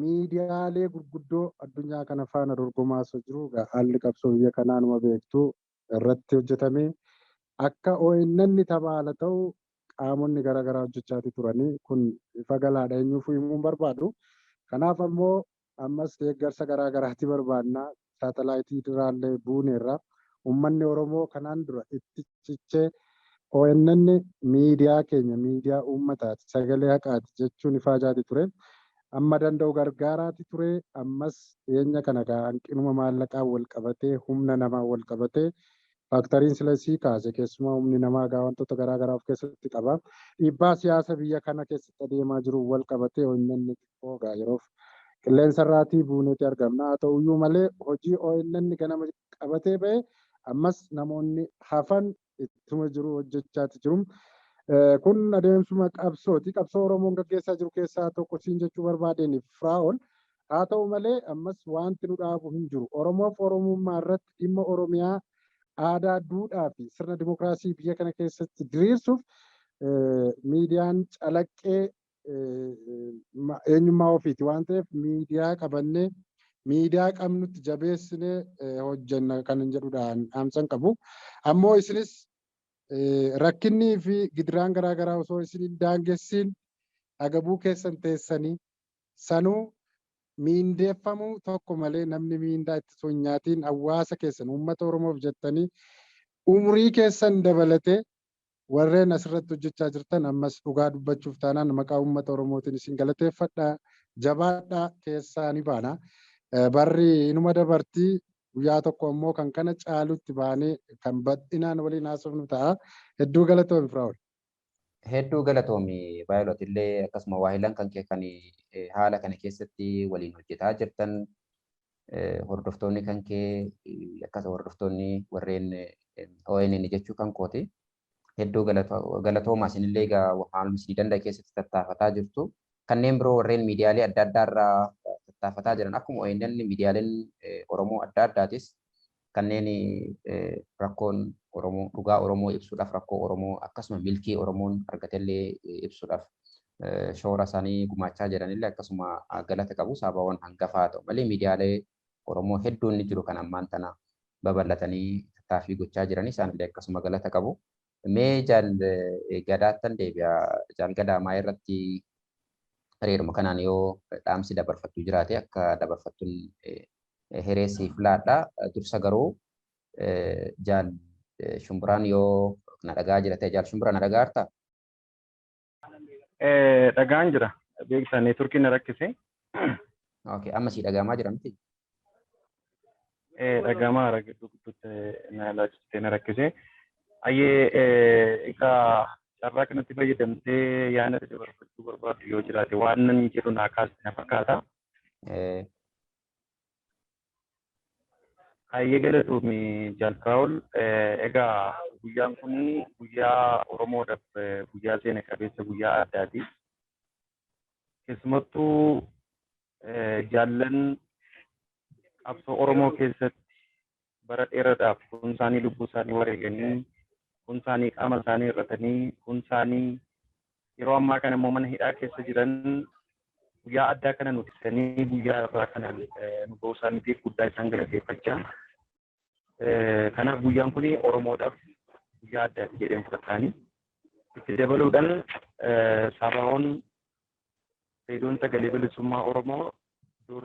[SPEAKER 3] miidiyaalee gurguddoo addunyaa kana faana dorgomaa osoo jiru, haalli qabsoo biyya kanaa numa beektu, irratti hojjetamee akka ONN taphaala ta'u qaamonni garaagaraa hojjechaati turanii, kun ifa galaadha, eenyuufuu himuu hin barbaadu. Kanaaf ammoo ammas deeggarsa garaagaraati barbaanna. Saatalaayitii irraallee buuneerra. Uummanni Oromoo kanaan dura itti cichee "ONN miidiyaa keenya, miidiyaa uummataati, sagalee haqaati" jechuun ifaajaati ture. Amma danda'u gargaaraati ture. Ammas dhiyeenya kana hanqinuma maallaqaan wal qabatee, humna namaa wal qabatee, factoriin silasii kaase, keessumaa humni namaa gaa wantoota garaagaraa of keessatti qaba. Dhiibbaa siyaasa biyya kana keessatti adeemaa jiru wal qabatee ONN xiqqoo gaa yeroof qilleensa irraatii buuneeti argamna. Haa ta'uyyuu malee hojii ONN ganama qabatee ba'e ammas namoonni hafan ittuma jiru, hojjechaati jiru. Kun adeemsuma qabsooti. Qabsoo Oromoon gaggeessaa jiru keessaa tokko siin jechuu barbaadeen, Firaa'ol. Haa ta'u malee ammas wanti nu dhaabu hin jiru. Oromoof Oromummaa irratti, dhimma Oromiyaa, aadaa, duudhaa fi sirna dimokiraasii biyya kana keessatti diriirsuuf miidiyaan calaqqee eenyummaa ofiiti waan ta'eef, miidiyaa qabannee, miidiyaa qabnutti jabeessinee hojjenna kan hin jedhudhaan dhaamsan qabu. Ammoo isinis rakkinnii fi gidiraan garaagaraa osoo isin hin daangessiin agabuu keessan teessanii, sanuu miindeeffamuu tokko malee, namni miindaa itti osoo hin nyaatiin, hawaasa keessan, uummata Oromoof jettanii umurii keessan dabalatee warreen asirratti hojjechaa jirtan, ammas dhugaa dubbachuuf taanaan maqaa uummata Oromootiin isin galateeffadha. Jabaadhaa, keessaa ni baana. Barri inuma dabartii, guyyaa tokko ammoo kan kana caalutti baanee kan bal'inaan waliin haasofnu ta'a. Hedduu galatoomi, Firaa'ol.
[SPEAKER 2] Hedduu galatoomi, Baayilot illee, akkasuma waahilan kan kee kan haala kana keessatti waliin hojjetaa jirtan, hordoftoonni kan kee, akkasuma hordoftoonni warreen ONN jechuu kan kooti. Hedduu galatooma isinillee, egaa haaluma isinii danda'e keessatti tattaafataa jirtu. Kanneen biroo warreen miidiyaalee adda addaa irraa tattaafataa jiran, akkuma ONN miidiyaaleen Oromoo adda addaatis kanneen rakkoon Oromoo, dhugaa Oromoo ibsuudhaaf, rakkoo Oromoo akkasuma milkii Oromoon argatellee ibsuudhaaf shoora isaanii gumaachaa jiranillee akkasuma galata qabu. Saabaawwan hangafaa ta'u malee miidiyaalee Oromoo hedduun ni jiru kan ammaan tana babal'atanii tattaaffii gochaa jiran, isaanillee akkasuma galata qabu. Mee Jaal Gadaattan deebi'a. Jaal Gadaa, maa irratti Hiriiruma kanaan yoo dhaamsi dabarfattu jiraate akka dabarfattuun hiree siif laadha. Dursa garuu Jaal Shumburaan yoo na dhagaa jira ta'e, Jaal Shumburaa, na dhagaa jirtaa?
[SPEAKER 9] Dhagaan jira. Beeksisa neetworkiin na rakkise.
[SPEAKER 2] Okay, amma sii dhagahamaa jira miti?
[SPEAKER 9] Dhagahamaa jira, gidduu gidduutti na laachistee na rakkise. Ayyee, egaa carraa kanatti fayyadamtee yaada dabarfachuu barbaadu yoo jiraate waan nan jedhu naa kaaste na fakkaata. Ayyee, galatoomi Jaal Firaa'ol. Egaa guyyaan kun guyyaa Oromoodhaaf guyyaa seena qabeessa, guyyaa addaati. Keessumattuu jaallan qabsoo Oromoo keessatti bara dheeraadhaaf kun isaanii lubbuu isaanii wareeganii, kun isaanii qaama isaanii hir'atanii, kun isaanii yeroo ammaa kana immoo mana hidhaa keessa jiran guyyaa addaa kana nu ibsanii guyyaa irraa kana nu ga'uu isaaniitiif guddaa isaan galateeffachaa. Kanaaf guyyaan kun Oromoodhaaf guyyaa addaati jedheen fudhataani. Itti dabaluudhaan Saabaa'oon, reediyoon sagalee bilisummaa Oromoo, dur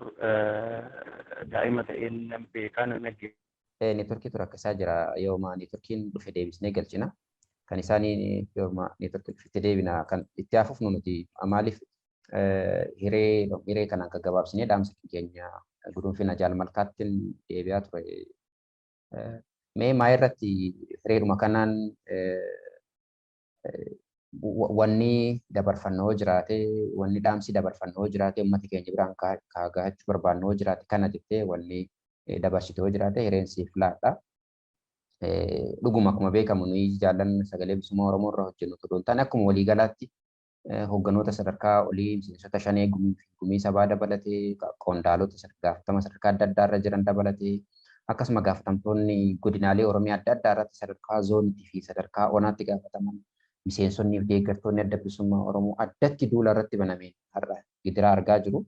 [SPEAKER 9] daa'ima ta'een nan beekaa, nan dhaggeeffata.
[SPEAKER 2] Neetworkiitu rakkisaa jira. Yooma neetworkiin dhufe deebisnee galchina. Kan isaanii yooma neetworkiin dhufetti deebina. Kan itti hafuuf nuti maaliif hiree kanaan gaggabaabsinee dhaamsa keenya guduunfina. Jaal Malkaattiin deebi'aa ture. Mee maa irratti hireedhuma kanaan wanni dabarfannoo jiraate, wanni dhaamsi dabarfannoo jiraate, uummata keenya biraan gahachuu barbaannoo jiraate kana jettee wanni dabarsite yoo jiraate hireen siif laadha. Dhuguma akkuma beekamu nuyi jaallan sagalee bilisummaa Oromoo irra hojjennu otoo hin taane, akkuma waliigalaatti hoogganoota sadarkaa olii, miseensota shanee gumii sabaa dabalatee, qondaalota gaafatama sadarkaa adda addaa irra jiran dabalatee, akkasuma gaafatamtoonni godinaalee Oromiyaa adda addaa irratti sadarkaa zooniitii fi sadarkaa onaatti gaafataman, miseensonnii fi deeggartoonni adda bilisummaa Oromoo addatti duula irratti banameen har'a gidiraa argaa jiru.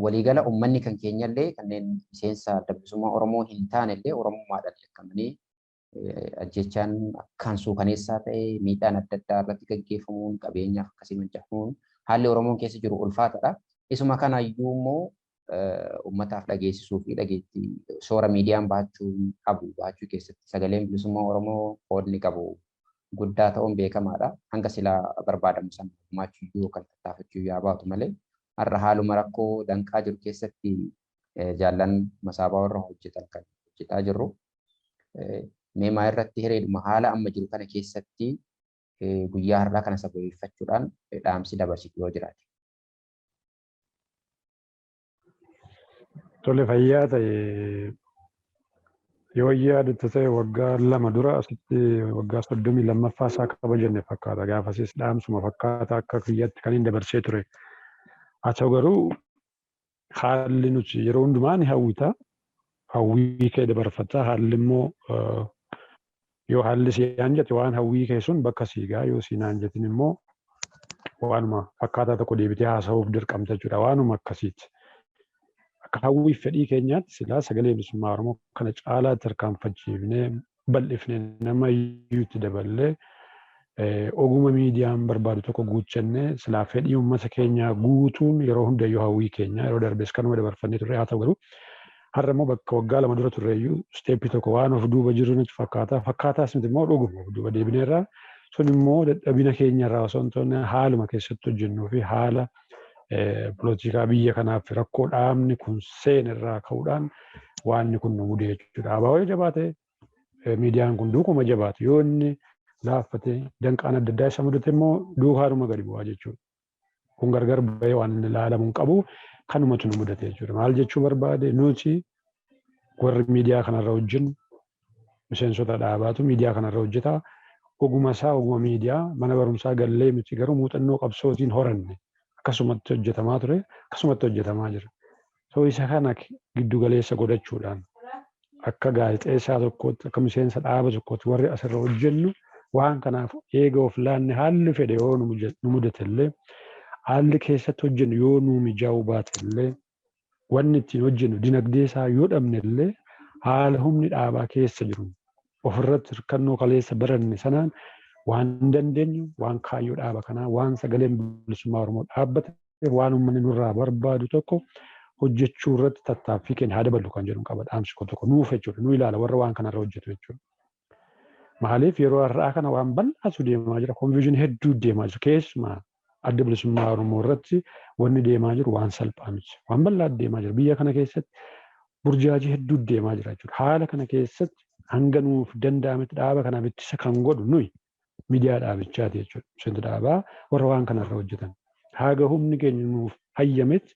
[SPEAKER 2] Waliigala uummanni kan keenyallee kanneen miseensa adda bilisummaa Oromoo hin taanellee Oromummaadhaan yakkamanii ajjechaan akkaan suukaneessaa ta'e, miidhaan adda addaa irratti gaggeeffamuun, qabeenyaaf akkasii mancafuun, haalli Oromoon keessa jiru ulfaataadha. Isuma kanaayyuu immoo uummataaf dhageessisuu fi dhageettii soora miidiyaan baachuu qabu baachuu keessatti sagaleen bilisummaa Oromoo qoodni qabu guddaa ta'uun beekamaadha. Hanga silaa barbaadamu sana gumaachuu iyyuu kan tattaafachuu yaa baatu malee har'a haaluma rakkoo danqaa jiru keessatti jaallan masaabaa warra hojjetan kan hojjetaa jirru. Mee maa irratti hireedhuma haala amma jiru kana keessatti guyyaa har'aa kana sababeeffachuudhaan dhaamsi dabarsitu yoo jiraate?
[SPEAKER 4] Tole, fayyaa ta'e. Yoo yaadatte ta'e, waggaa 2 dura asitti waggaa 32ffaa isaa kabajanne fakkaata. Gaafasis dhaamsuma fakkaata akka kiyyatti kan hin dabarsee ture. Haa ta'u garuu haalli nuti yeroo hundumaa ni hawwita. Hawwii kee dabarfata. Haalli immoo yoo haalli si hanjate waan hawwii kee sun bakka sii ga'a, yoo si hin hanjatin immoo waanuma fakkaataa tokko deebitee haasa'uuf dirqamta jechuudha. Waanuma akkasiiti. Akka hawwii fedhii keenyaatti silaa sagalee bilisummaa Oromoo kana caalaatti tarkaanfachiifnee, bal'ifnee, nama iyyuutti daballee, oguma miidiyaan barbaadu tokko guuchannee silaa fedhii uummata keenyaa guutuun yeroo hundayyuu hawwii keenya. Yeroo darbes kanuma dabarfannee turre. Haa ta'u garuu har'a immoo bakka waggaa 2 dura turreeyyuu step tokko waan of duuba jiru nutti fakkaata. Fakkaataas miti immoo, dhuguma of duuba deebineerra. Sun immoo dadhabina keenyarraa osoo hin taane haaluma keessatti hojjennuu fi haala polotikaa biyya kanaaf rakkoo dhaabni kun seenerraa ka'uudhaan waanni kun nu mude jechuudha. ABO yoo jabaate miidiyaan kun duukuma jabaatu, yoo inni laaffate, danqaan adda addaa isa mudate immoo duukaanuma gadi bu'aa jechuudha. Kun gargar bahee waan inni ilaalamu hin qabu, kanumatu nu mudate jechuudha. Maal jechuu barbaade, nuti warri miidiyaa kanarra hojjennu miseensota dhaabaatu miidiyaa kanarra hojjeta. Oguma isaa, oguma miidiyaa mana barumsaa gallee miti, garuu muuxannoo qabsootiin horanne. Akkasumatti hojjetamaa ture, akkasumatti hojjetamaa jira. So isa kana giddu galeessa godhachuudhaan akka gaazexeessaa tokkootti, akka miseensa dhaaba tokkootti warri asirra hojjennu waan kanaaf eega of laanne, haalli fedhe yoo nu mudate illee, haalli keessatti hojjennu yoo nu mijaa'uu baate illee, wanni ittiin hojjennu dinagdee isaa yoo dhabne illee, haala humni dhaabaa keessa jiru ofirratti hirkannoo kaleessa baranne sanaan waan dandeenyu, waan kaayyoo dhaaba kanaa, waan sagaleen bilisummaa Oromoo dhaabbate Waan uummanni nurraa barbaadu tokko hojjechuu irratti tattaaffii keenya haa daballu kan jedhu qaba. Dhaamsi kun tokko nuuf jechuudha. Nu ilaala warra waan kanarra hojjetu jechuudha. Maaliif yeroo har'aa kana waan bal'aatu deemaa jira. Confusion hedduu deemaa jira. Keessumaa Adda Bilisummaa Oromoo irratti wanni deemaa jiru waan salphaa miti. Waan bal'aa deemaa jira. Biyya kana keessatti burjaajii hedduu deemaa jira jechuudha. Haala kana keessatti hanga nuuf danda'ametti dhaaba kanaaf ittisa kan godhu nuyi miidiyaa dhaabichaati jechuudha. Miseensa dhaabaa warra waan kanarra hojjetan. Haga humni keenya nuuf hayyametti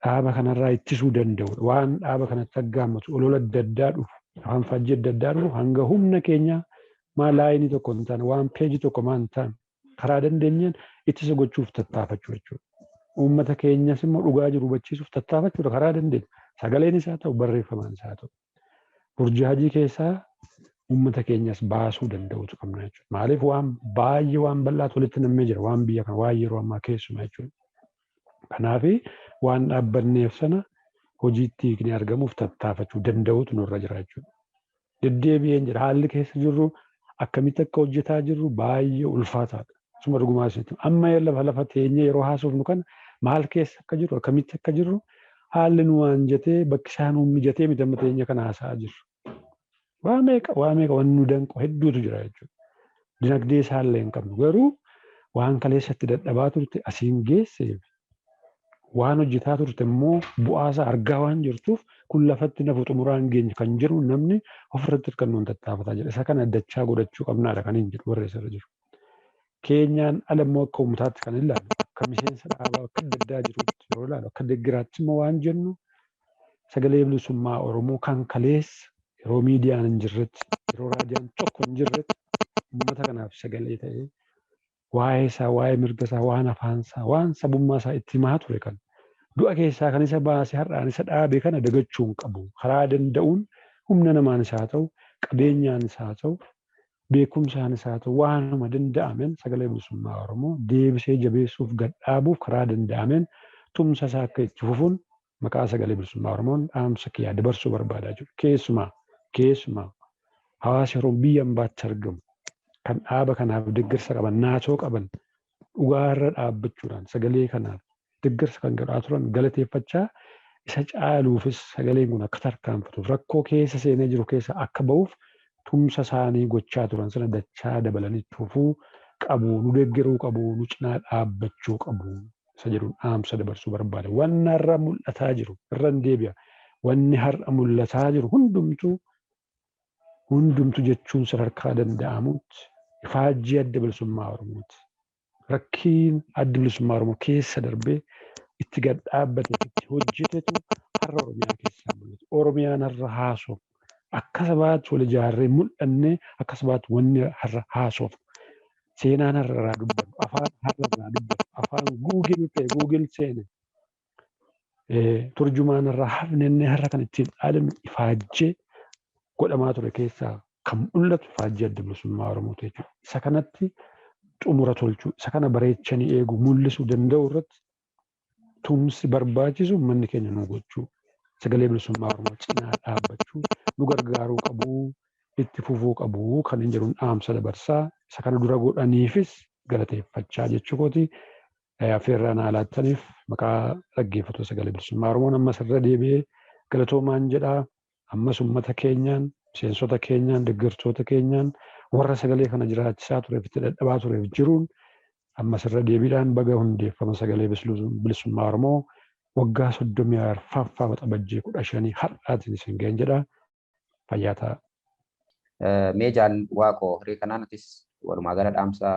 [SPEAKER 4] dhaaba kanarraa ittisuu danda'udha. Waan dhaaba kanatti aggaammatu olola adda addaa dhufu, afaan faajjii adda addaa dhufu hanga humna keenya maa laayinii tokko hin taane, waan peejii tokko maa hin taane karaa dandeenyeen ittisa gochuuf tattaafachuu jechuudha. Uummata keenyas immoo dhugaa jiru hubachiisuuf tattaafachuudha karaa dandeenya. Sagaleen isaa ta'u, barreeffamaan isaa ta'u. Burjaajii keessaa uummata keenyas baasuu danda'utu qabna jechuudha. Maaliif waan baay'ee waan bal'aatu walitti nammee jira, waan biyya kana, waan yeroo ammaa keessumaa jechuudha. Kanaaf waan dhaabbanneef sana hojiitti hiiknee argamuuf tattaafachuu danda'utu nurra jira jechuudha. Deddeebi'een jira, haalli keessa jirru, akkamitti akka hojjetaa jirru baay'ee ulfaataadha. Suma dhugumaa isinitti amma lafa teenyee yeroo haasofnu kana maal keessa akka jirru, akkamitti akka jirru, haalli nu waan jetee bakki isaa nu mijatee miti amma teenya kana haasa'aa jirru. Waa meeqa waa meeqa wanni nu danqu hedduutu jira jechuudha. Dinagdee isaallee hin qabnu, garuu waan kaleessatti dadhabaa turte asiin geesseef, waan hojjetaa turte immoo bu'aasaa argaa waan jirtuuf, kun lafatti nafu xumuraan geenye kan jiru namni ofirratti hirkannoon tattaafataa jira. Isa kana dachaa godhachuu qabnaadha kan hin jedhu warra isarra jiru. Keenyaan ala immoo akka uummataatti kan ilaalu, akka miseensa dhaabaa akka adda addaa jirutti yeroo ilaalu, akka deggiraatti immoo waan jennu, Sagalee Bilisummaa Oromoo kan kaleessa yeroo miidiyaan hin jirretti, yeroo raadiyaan tokko hin jirretti uummata kanaaf sagalee ta'ee waa'ee isaa, waa'ee mirga isaa, waan afaan isaa, waan sabummaa isaa itti himaa ture, kan du'a keessaa kan isa baase, har'aan isa dhaabe kana dagachuu hin qabu. Karaa danda'uun humna namaanis haa ta'u, qabeenyaanis haa ta'u, beekumsaanis haa ta'u, waanuma danda'ameen Sagalee Bilisummaa Oromoo deebisee jabeessuuf, gad dhaabuuf karaa danda'ameen tumsa isaa akka itti fufuun maqaa Sagalee Bilisummaa Oromoon dhaamsa kiyyaa dabarsuu barbaadaa jiru. Keessumaa hawaasa yeroo biyya ambaatti argamu kan dhaaba kanaaf deeggarsa qaban, naatoo qaban, dhugaarra dhaabbachuudhaan sagalee kanaaf deeggarsa kan godhaa turan galateeffachaa, isa caaluufis sagaleen kun akka tarkaanfatuuf, rakkoo keessa seenee jiru keessa akka ba'uuf tumsa isaanii gochaa turan sana dachaa dabalanii fufuu qabu, nu deeggaruu qabu, nu cinaa dhaabbachuu qabu isa jedhuun dhaamsa dabarsuu barbaada. Wanni har'a mul'ataa jiru, irra hin deebi'a. Wanni har'a mul'ataa jiru hundumtuu, hundumtu jechuun sadarkaa danda'amutti ifaajjii Adda Bilisummaa Oromooti. Rakkiin Adda Bilisummaa Oromoo keessa darbee itti gad dhaabbate, itti hojjetetu har'a Oromiyaa keessaa mul'ata. Oromiyaan har'a haasoo akka sabaatti wal ijaarree mul'annee, akka sabaatti wanni har'a haasoof, seenaan har'a irraa dubbannu, afaan har'a irraa dubbannu, afaan Google ta'e, Google seene, turjumaan irraa hafnennee har'a kan ittiin dhaadannu ifaajjee godhamaa ture keessaa kan mul'atu ifaajjii Adda Bilisummaa Oromooti jechuudha. Isa kanatti xumura tolchuu, isa kana bareechanii eeguu, mul'isuu danda'u irratti tumsi barbaachisu manni keenya nu gochuu, Sagalee Bilisummaa Oromoo cinaa dhaabbachuu, nu gargaaruu qabu, itti fufuu qabu kan hin jedhuun dhaamsa dabarsaa, isa kana dura godhaniifis galateeffachaa jechuu kooti. Affeerraa naa laattaniif maqaa dhaggeeffattoota Sagalee Bilisummaa Oromoon ammas irra deebi'ee galatoomaan jedhaa. Ammas uummata keenyaan, miseensota keenyaan, deeggartoota keenyaan, warra sagalee kana jiraachisaa tureef, itti dadhabaa tureef jiruun ammas irra deebiidhaan baga hundeeffama Sagalee Bilisummaa Oromoo waggaa 34ffaa Waxabajjii 15 har'aatiin isin ga'een jedha. Fayyaa ta'a.
[SPEAKER 2] Mee Jaal Waaqoo, hiree kanaan atis walumaa gala dhaamsa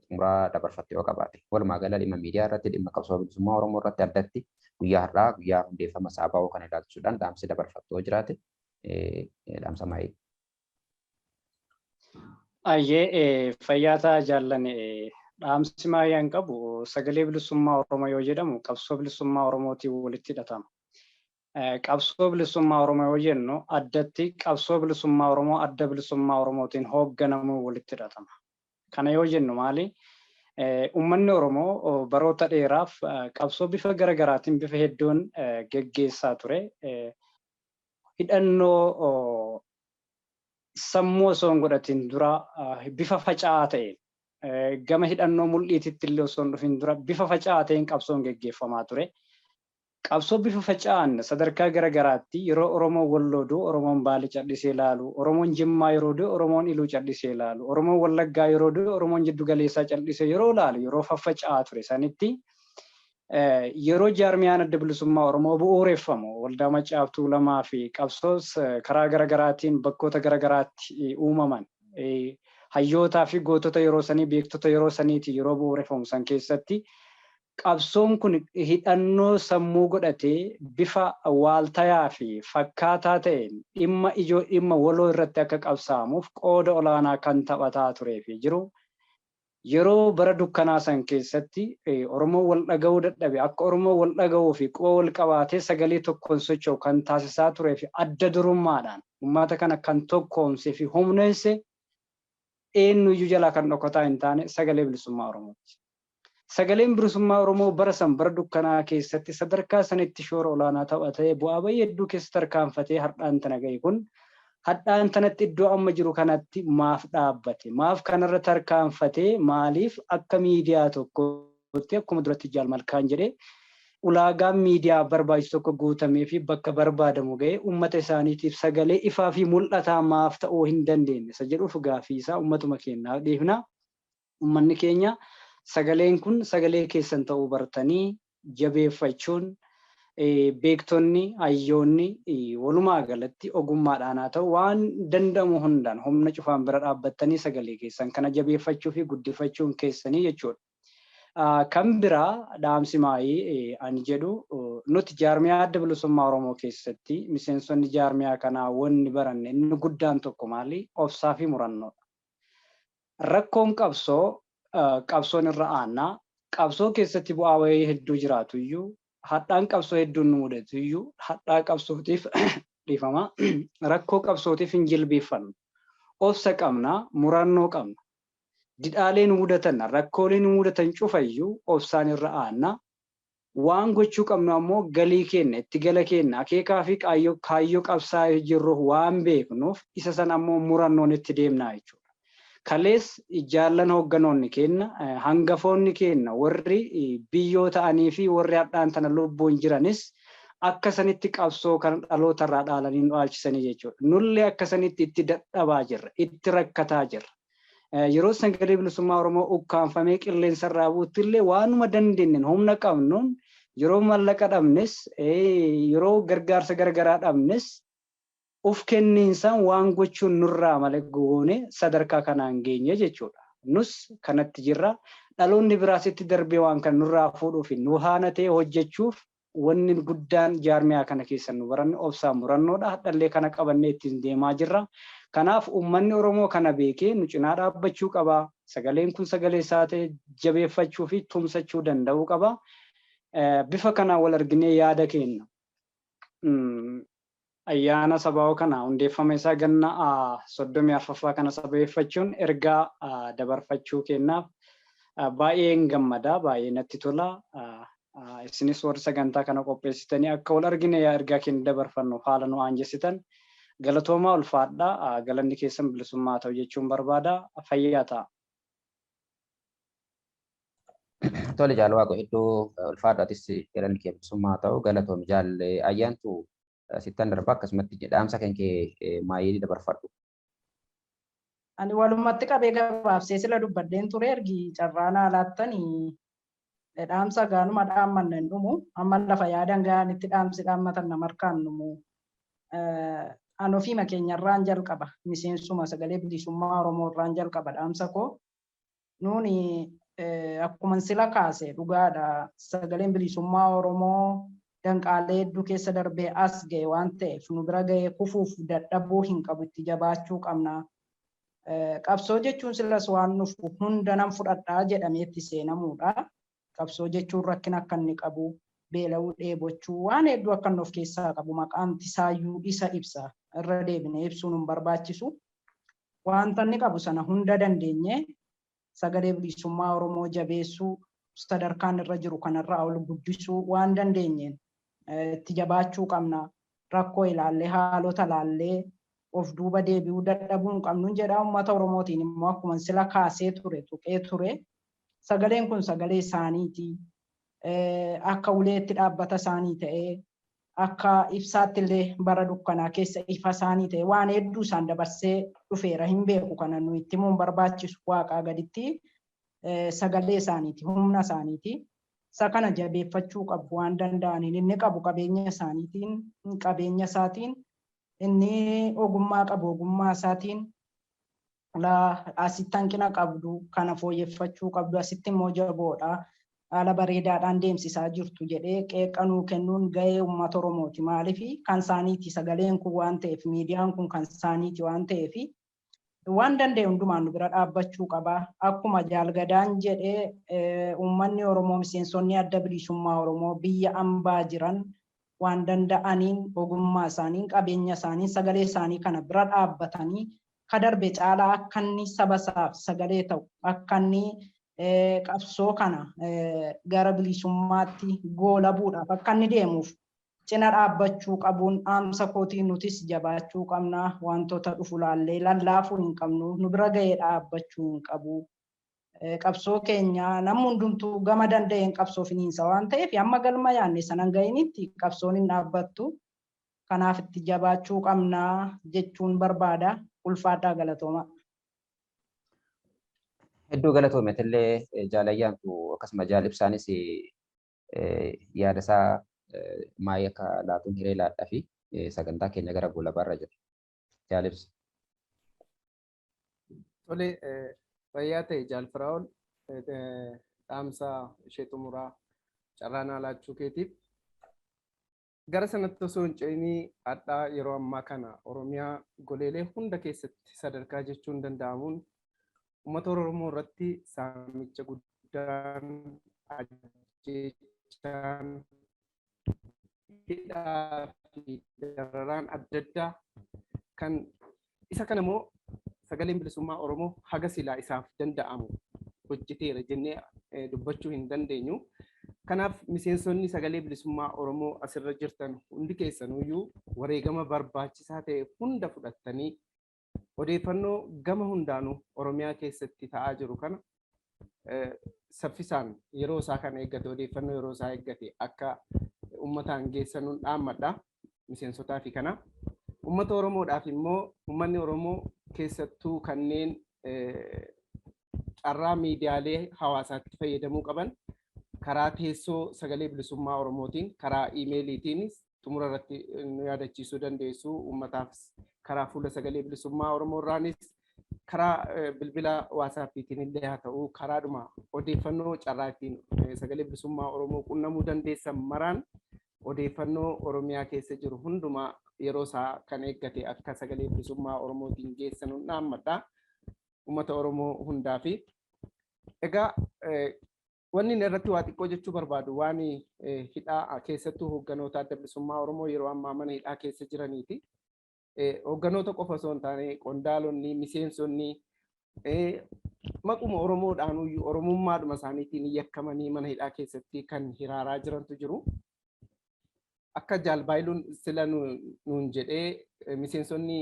[SPEAKER 2] xumuraa dabarfatte yoo qabaate, walumaa gala dhimma miidiyaa irratti, dhimma qabsoo bilisummaa Oromoo irratti, addatti guyyaa har'aa guyyaa hundeeffama Saabaa'oo kana ilaalchisuudhaan dhaamsi dabarfattu yoo jiraate, dhaamsa maayii.
[SPEAKER 5] Ayyee, fayyaa ta'a jaallan. Dhaamsi maayyaan qabu, Sagalee Bilisummaa Oromoo yoo jedhamu qabsoo bilisummaa Oromootiin walitti hidhatama. Qabsoo bilisummaa Oromoo yoo jennu addatti qabsoo bilisummaa Oromoo Adda Bilisummaa Oromootiin hoogganamuu walitti hidhatama. Kana yoo jennu maali? Uummanni Oromoo baroota dheeraaf qabsoo bifa garaagaraatiin, bifa hedduun geggeessaa ture. Hidhannoo sammuu osoo hin godhatin dura bifa faca'aa ta'een gama hidhannoo mul'iititti illee osoo hin dhufin dura bifa faca'aa ta'een qabsoon geggeeffamaa ture. Qabsoo bifa faca'aan sadarkaa garaagaraatti yeroo Oromoon Walloo du'u Oromoon Baalee callisee ilaalu, Oromoon Jimmaa yeroo du'u Oromoon Iluu callisee ilaalu, Oromoon Wallaggaa yeroo du'u Oromoon Jiddu Galeessaa callisee yeroo ilaalu yeroo faffaca'aa ture sanitti yeroo jaarmiyaan Adda Bilisummaa Oromoo bu'uureffamu Waldaa Maccaa fi Tuulamaa fi qabsoos karaa garaagaraatiin bakkoota garaagaraatti uumaman hayyootaa fi gootota yeroo sanii, beektota yeroo saniiti yeroo bu'uureffamu san keessatti qabsoon kun hidhannoo sammuu godhatee bifa waaltayaa fi fakkaataa ta'een dhimma ijoo, dhimma waloo irratti akka qabsaa'amuuf qooda olaanaa kan taphataa turee fi jiru. Yeroo bara dukkanaa san keessatti Oromoon wal dhaga'uu dadhabe, akka Oromoon wal dhaga'uu fi quba wal qabaatee sagalee tokkoon socho'u kan taasisaa turee fi adda durummaadhaan uummata kana kan tokkoomsee fi humneesse eenyuyyuu jalaa kan dhokataa hin taane Sagalee Bilisummaa Oromooti. Sagaleen Bilisummaa Oromoo bara san, bara dukkanaa keessatti sadarkaa sanitti shoora olaanaa taphatee, bu'aa bayii hedduu keessa tarkaanfatee har'aan tana ga'e kun hadhaan tanatti iddoo amma jiru kanatti maaf dhaabbate? Maaf kanarra tarkaanfatee? Maaliif akka miidiyaa tokkotti, akkuma duratti Jaal Malkaan jedhee, ulaagaan miidiyaa barbaachisu tokko guutamee fi bakka barbaadamu ga'ee uummata isaaniitiif sagalee ifaa fi mul'ataa maaf ta'uu hin dandeenye isa jedhuuf gaaffii isaa uummatuma keenyaaf dhiifna. Uummanni keenya sagaleen kun sagalee keessan ta'uu bartanii jabeeffachuun, beektonni, hayyoonni, walumaa galatti ogummaadhaan haa ta'u waan danda'amu hundaan humna cufaan bira dhaabbattanii sagalee keessan kana jabeeffachuu fi guddifachuun keessanii jechuudha. Kan biraa dhaamsi maayii ani jedhu, nuti jaarmiyaa Adda Bilisummaa Oromoo keessatti miseensonni jaarmiyaa kanaa wanni baranne inni guddaan tokko maali? Obsaa fi murannoodha. Rakkoon qabsoo, qabsoon irra aannaa, qabsoo keessatti bu'aa wayii hedduu jiraatu iyyuu, hadhaan qabsoo hedduun nu mudatu iyyuu, hadhaa qabsootiif, dhiifama, rakkoo qabsootiif hin jilbeeffannu. Obsa qabna, murannoo qabna. Didhaalee nu mudatan, rakkoolee nu mudatan cufayyuu obsaan irra aanna. Waan gochuu qabnu ammoo galii keenya, itti gala keenya, akeekaa fi kaayyoo qabsaa'ee jirru waan beeknuuf isa san ammoo murannoon itti deemnaa jechuudha. Kalees jaallan hoogganoonni keenya, hangafoonni keenya, warri biyyoo ta'anii fi warri hadhaan tana lubbuun jiranis akka sanitti qabsoo kana dhalootarraa dhaalanii nu dhaalchisanii jechuudha. Nullee akka sanitti itti dadhabaa jirra, itti rakkataa jirra. Yeroo Sagalee Bilisummaa Oromoo ukkaanfamee qilleensarraa bu'utti illee waanuma dandeenyeen, humna qabnuun, yeroo mallaqa dhabnes, yeroo gargaarsa garagaraa dhabnes, uf kenniinsaan waan gochuun nurraa malee goone sadarkaa kanaan geenye jechuudha. Nus kanatti jirra. Dhaloonni biraas itti darbee waan kana nurraa fuudhuuf nu haana ta'e hojjechuuf wanni guddaan jaarmiyaa kana keessa nu baranne obsaan murannoodha. Hadhallee kana qabannee ittiin deemaa jirra. Kanaaf uummanni Oromoo kana beekee nu cinaa dhaabbachuu qaba. Sagaleen kun sagalee isaa ta'e jabeeffachuu fi tumsachuu danda'uu qaba. Bifa kanaan wal arginee yaada kenna. Ayyaana sabaa'oo kana, hundeeffama isaa ganna 34ffaa kana sababeeffachuun ergaa dabarfachuu kennaaf baay'een gammada, baay'ee natti tola. Isinis warri sagantaa kana qopheessitanii akka wal argine ergaa keenya dabarfannuuf haala nu aanjessitan galatoomaa, ulfaadhaa, galanni keessan bilisummaa ta'u jechuun barbaada. Fayyaa ta'a.
[SPEAKER 2] Tole Jaal Waaqoo, hedduu ulfaadha, atis galanni kee bilisummaa ta'u, galatoomi. Jaal Ayyaantu, sittan darba, akkasumatti dhaamsa kan kee maayii dabarfadhu.
[SPEAKER 8] Ani walumatti qabee gabaabsee sila dubbadheen ture. Ergi carraa naa laattanii dhaamsa gaanuma dhaammanna hin dhumu, amma lafa yaadan gaanitti dhaamsi dhaammatan nama harkaan dhumu. An ofiima keenyarraan jalqaba, miseensuma Sagalee Bilisummaa Oromoo irraan jalqaba dhaamsa koo. Nuuni akkuma sila kaase dhugaadha, Sagaleen Bilisummaa Oromoo danqaalee hedduu keessa darbee as ga'e waan ta'eef nu bira ga'ee kufuuf dadhabuu hin qabu, itti jabaachuu qabna. Qabsoo jechuun silas waan nufu hunda nan fudhadhaa jedhamee itti seenamuudha. Qabsoo jechuun rakkina akka inni qabu, beela'uu, dheebochuu, waan hedduu akka inni of keessaa qabu maqaan isaayyuu isa ibsa. Irra deebinee ibsuun hin barbaachisu. Wanta inni qabu sana hunda dandeenye Sagalee Bilisummaa Oromoo jabeessuu, sadarkaan irra jiru kanarraa ol guddisuu waan dandeenyeen itti jabaachuu qabna. Rakkoo ilaallee, haalota ilaallee Of duuba deebi'uu dadhabuu hin qabnu jedha. Uummata Oromootiin immoo akkuma sila kaasee ture, tuqee ture, sagaleen kun sagalee isaaniiti. Akka uleetti dhaabbata isaanii ta'ee, akka ibsaatti illee bara dukkanaa keessa ifa isaanii ta'e, waan hedduu isaan dabarsee dhufeera, hin beeku. Kana nu itti himuun barbaachisu, waaqaa gaditti sagalee isaaniiti, humna isaaniiti. Isa kana jabeeffachuu qabu waan danda'aniin. Inni qabu qabeenya isaaniitiin, qabeenya isaatiin, inni ogummaa qabu ogummaa isaatiin, asitti hanqina qabdu, kana fooyyeffachuu qabdu, asitti immoo jaboodha, haala bareedaadhaan deemsisaa jirtu jedhee qeeqanuu kennuun gahee uummata Oromooti. Maaliif? Kan isaaniiti sagaleen kun waan ta'eef, miidiyaan kun kan isaaniiti waan ta'eef, waan danda'e hundumaan nu bira dhaabbachuu qaba. Akkuma Jaalgadaan jedhee, uummanni Oromoo, miseensonni Adda Bilisummaa Oromoo biyya ambaa jiran waan danda'aniin, ogummaa isaaniin, qabeenya isaaniin sagalee isaanii kana bira dhaabbatanii, ka darbe caalaa akka inni saba isaaf sagalee ta'u, akka inni qabsoo kana gara bilisummaatti goolabuudhaaf akka inni deemuuf cina dhaabbachuu qabuun dhaamsa kootiin. Nutis jabaachuu qabna. Wantoota dhufu laallee lallaafuu hin qabnu, nu bira gahee dhaabbachuu hin qabu. Qabsoo keenya namni hundumtuu gama danda'een qabsoo finiinsa waan ta'eef, hamma galma yaanne sanan gahinitti qabsoon hin dhaabbattu. Kanaaf itti jabaachuu qabnaa jechuun barbaada. Ulfaadhaa, galatooma.
[SPEAKER 2] Hedduu galatoometillee jaalayyaantu, akkasuma jaalibsaanis yaada isaa maayii akka laatuun hiree laadhaa fi sagantaa keenya gara goolabaarra jira. Jaalibsa.
[SPEAKER 6] Tole, fayyaa ta'e Jaalfiraa'ol, dhaamsa ishee xumuraa carraa laachuu keetiif. Gara sanatti osoo hin ce'inii, hadhaa yeroo ammaa kana Oromiyaa goleelee hunda keessatti sadarkaa jechuun danda'amuun uummata Oromoo irratti saamicha guddaan, ajjeechaan, hidhaa fi dararaan adda addaa kan isa kana immoo Sagaleen Bilisummaa Oromoo haga silaa isaaf danda'amu hojjeteera jennee dubbachuu hin dandeenyu. Kanaaf miseensonni Sagalee Bilisummaa Oromoo asirra jirtan hundi keessanuyyuu wareegama barbaachisaa ta'e hunda fudhattanii odeeffannoo gama hundaanuu Oromiyaa keessatti ta'aa jiru kana saffisaan yeroo isaa kan eeggate, odeeffannoo yeroo isaa eeggate akka uummataan geessanuun dhaammadha miseensotaa fi kana. Uummata Oromoodhaaf immoo, uummanni Oromoo keessattuu kanneen carraa miidiyaalee hawaasaatti fayyadamuu qaban, karaa teessoo Sagalee Bilisummaa Oromootiin, karaa iimeeliitiinis xumura irratti nu yaadachiisuu dandeessu, uummataaf karaa fuula Sagalee Bilisummaa Oromoo irraanis, karaa bilbila WhatsAppiitiin illee haa ta'u, karaadhuma odeeffannoo carraa ittiin Sagalee Bilisummaa Oromoo qunnamuu dandeessan maraan odeeffannoo Oromiyaa keessa jiru hundumaa yeroo isaa kan eeggate akka Sagalee Bilisummaa Oromootiin geessanuun dhaammadha. Uummata Oromoo hundaa fi egaa wanni inni irratti waa xiqqoo jechuu barbaadu waan hidhaa, keessattuu hoogganoota Adda Bilisummaa Oromoo yeroo ammaa mana hidhaa keessa jiraniiti. Hoogganoota qofa osoo hin taane, qondaalonni, miseensonni maquma Oromoodhaan, Oromummaadhuma isaaniitiin yakkamanii mana hidhaa keessatti kan hiraaraa jirantu jiru. Akka jaalbaayiluun sila nuun jedhee, miseensonni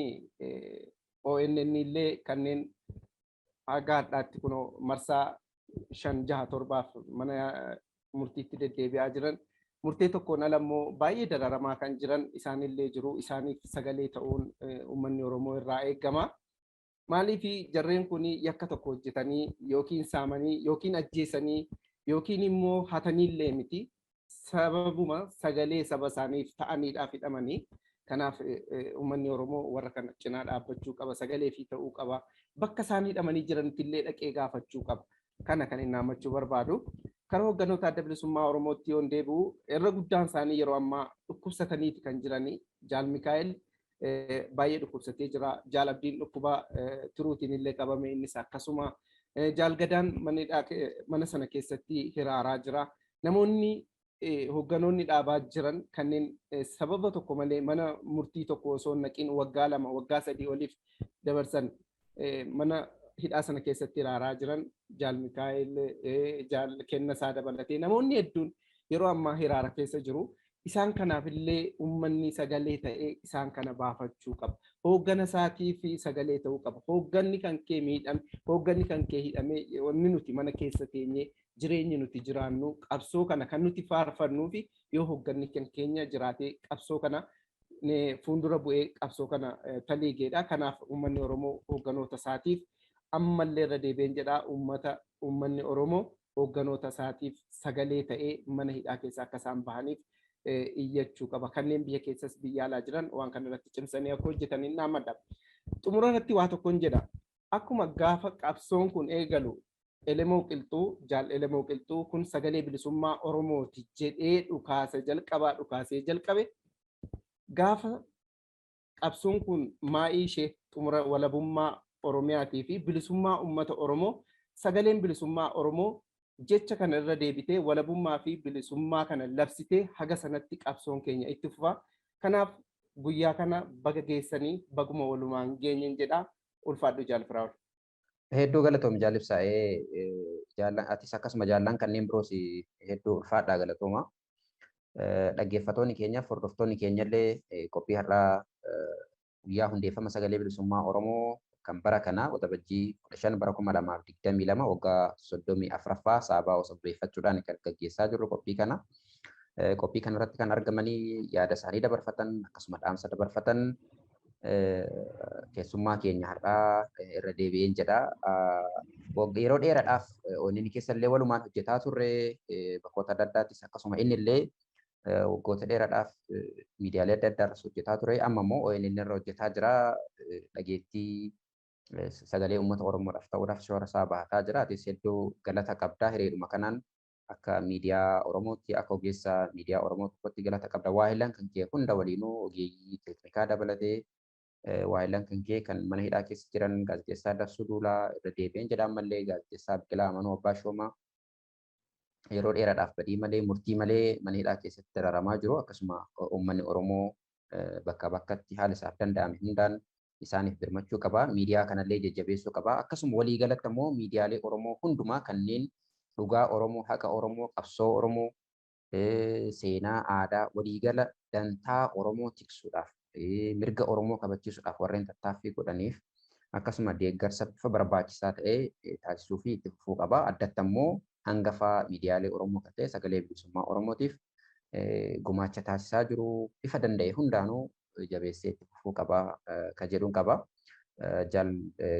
[SPEAKER 6] ONN illee kanneen haga har'aatti kunoo marsaa shan, jaha, torbaaf mana murtiitti deddeebi'aa jiran, murtee tokkoon ala immoo baay'ee dararamaa kan jiran isaanillee jiru. Isaaniif sagalee ta'uun uummanni Oromoo irraa eegama. Maaliif? Jarreen kun yakka tokko hojjetanii yookiin saamanii yookiin ajjeesanii yookiin immoo hataniillee miti, sababuma sagalee saba isaaniif ta'aniidhaaf hidhamanii. Kanaaf uummanni Oromoo warra kana cinaa dhaabbachuu qaba, sagalee fi ta'uu qaba. Bakka isaan hidhamanii jiranitti illee dhaqee gaafachuu qaba. Kana kan inni hammachuu barbaadu. Karaa hoogganoota Adda Bilisummaa Oromootti yoon deebi'u, irra guddaan isaanii yeroo ammaa dhukkubsataniiti kan jiranii. Jaal Mikaa'el baay'ee dhukkubsatee jira. Jaal Abdiin dhukkuba tiruutiin illee qabame, innis akkasuma. Jaal Gadaan mana sana keessatti hiraaraa jira. Namoonni hoogganoonni dhaabaa jiran kanneen sababa tokko malee mana murtii tokko osoo hin naqin waggaa 2, waggaa 3 oliif dabarsan mana hidhaa sana keessatti hiraaraa jiran, Jaal Mikaa'el, Jaal Kennasaa dabalatee namoonni hedduun yeroo ammaa hiraara keessa jiru. Isaan kanaafillee uummanni sagalee ta'ee isaan kana baafachuu qaba. Hooggana isaatii fi sagalee ta'uu qaba. Hoogganni kan kee miidhame, hoogganni kan kee hidhame, wanni nuti mana keessa teenyee jireenyi nuti jiraannu qabsoo kana kan nuti faarfannuu fi yoo hoogganni kan keenya jiraatee qabsoo kana fuuldura bu'ee qabsoo kana taliigeedha. Kanaaf uummanni Oromoo hoogganoota isaatiif ammallee irra deebi'een jedhaa uummanni Oromoo hoogganoota isaatiif sagalee ta'ee mana hidhaa keessa akka isaan bahaniif iyyachuu qaba. Kanneen biyya keessas biyya alaa jiran waan kana irratti cimsanii akka hojjetan hin dhaammadha. Xumura irratti waa tokkoon jedha. Akkuma gaafa qabsoon kun eegalu Elemoo Qilxuu, Jaal Elemoo Qilxuu kun sagalee bilisummaa Oromooti jedhee dhukaasa jalqabaa dhukaasee jalqabe. Gaafa qabsoon kun maa'ii ishee xumura walabummaa Oromiyaatii fi bilisummaa uummata Oromoo sagaleen bilisummaa Oromoo jecha kana irra deebitee walabummaa fi bilisummaa kana labsitee haga sanatti qabsoon keenya itti fufa. Kanaaf guyyaa kana baga geessanii baguma walumaan geenyen jedha. Ulfaadhu Jaal Firaa'ol.
[SPEAKER 2] Hedduu galatoom Jaal Ibsaa. Atis akkasuma jaallan kanneen biroos hedduu ulfaadhaa galatooma. Dhaggeeffattoonni keenyaaf hordoftoonni keenyallee qophii har'aa guyyaa hundeeffama sagalee bilisummaa Oromoo kan bara kana Waxabajjii 15 bara 2022 waggaa 34ffaa saabaa osoo beeffachuudhaan kan gaggeessaa jirru qophii kana. Qophii kanarratti kan argamanii yaada isaanii dabarfatan akkasuma dhaamsa dabarfatan keessummaa keenya har'aa irra deebi'een jedha. Yeroo dheeraadhaaf ONN keessallee walumaan hojjetaa turre bakkoota adda addaattis akkasuma innillee waggoota dheeraadhaaf miidiyaalee adda addaa irras hojjetaa ture. Amma immoo ONN irra hojjetaa jira. Dhageettii sagalee uummata Oromoodhaaf ta'uudhaaf shoora isaa bahataa jira. Atis hedduu galata qabdaa hiriiruma kanaan akka miidiyaa Oromootti akka ogeessa miidiyaa Oromoo tokkotti galata qabda. Waahilaan kan kee hunda waliinuu ogeeyyii teeknikaa dabalatee waahilaan kan kee kan mana hidhaa keessa jiran gaazexeessaa Dassuu Duulaa irra deebi'een jedha ammallee gaazexeessaa Biqilaa Amanuu Abbaa Shoomaa yeroo dheeraadhaaf badii malee murtii malee mana hidhaa keessatti dararamaa jiru akkasuma uummanni Oromoo bakka bakkatti haala isaaf danda'ame hundaan isaaniif birmachuu qaba. Miidiyaa kanallee jajjabeessuu qaba. Akkasuma waliigalatti immoo miidiyaalee Oromoo hundumaa kanneen dhugaa Oromoo, haqa Oromoo, qabsoo Oromoo, seenaa, aadaa waliigala dantaa Oromoo tiksuudhaaf mirga Oromoo kabachiisuudhaaf warreen tattaaffii godhaniif akkasuma deeggarsa bifa barbaachisaa ta'e taasisuu fi itti fufuu qaba. Addatti immoo hangafa miidiyaalee Oromoo kan ta'e sagalee bilisummaa Oromootiif gumaacha taasisaa jiru bifa danda'e hundaanuu jabeessee itti fufuu qaba kan jedhuun qaba. Jaal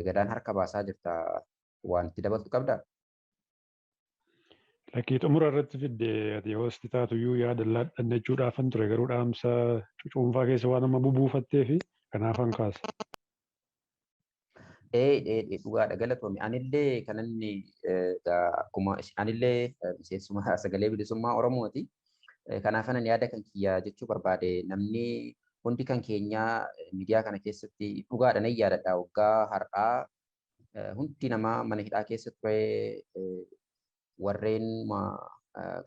[SPEAKER 2] Gadaan harka baasaa jirta waan itti dabaltu qabdaa?
[SPEAKER 4] Lakkii xumura irratti fidde ati hoosti taatuyyuu yaada laadhannachuudhaafan ture garuu dhaamsa cuunfaa keessa waan amma bubuufattee fi kanaafan kaasa.
[SPEAKER 2] Dhugaadha galatoomi. Anillee kan inni akkuma anillee miseensuma sagalee bilisummaa Oromooti. Kanaaf anan yaada kan kiyya jechuu barbaade namni hundi kan keenyaa miidiyaa kana keessatti dhugaadha nan yaadadha waggaa har'aa hundi namaa mana hidhaa keessa ture warreen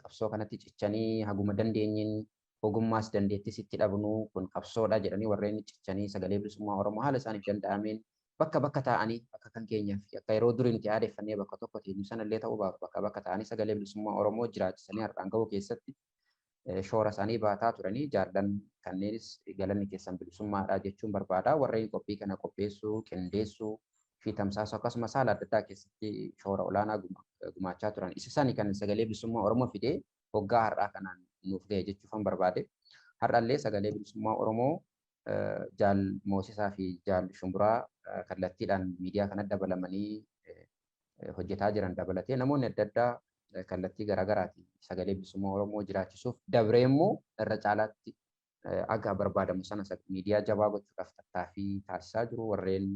[SPEAKER 2] qabsoo kanatti cichanii haguma dandeenyeen ogummaas dandeettis itti dhabnu kun qabsoodha jedhanii warreen cichanii sagalee bilisummaa Oromoo haala isaaniif danda'ameen bakka bakka taa'anii akka kan keenyaaf akka yeroo durii nuti aadeffannee bakka tokko teenyu sanallee ta'uu baatu bakka bakka taa'anii sagalee bilisummaa Oromoo jiraachisanii har'aan ga'uu keessatti shoora isaanii baataa turanii jaallan kanneenis galanni keessan bilisummaadha jechuun barbaada. Warreen qophii kana qopheessuu, qindeessuu fi tamsaasuu akkasumas haala adda addaa keessatti shoora olaanaa gumaachaa turan. Isa sani kan sagalee bilisummaa Oromoo fidee waggaa har'aa kanaan nuuf ga'e jechuufan barbaade. Har'allee sagalee bilisummaa Oromoo Jaal Moosisaa fi Jaal Shumburaa kallattiidhaan miidiyaa kana dabalamanii hojjetaa jiran dabalatee namoonni adda addaa kallattii garaagaraatiin sagalee bilisummaa Oromoo jiraachisuuf dabree immoo irra caalaatti akka barbaadamu sana miidiyaa jabaa gochuudhaaf tattaaffii taasisaa jiru warreen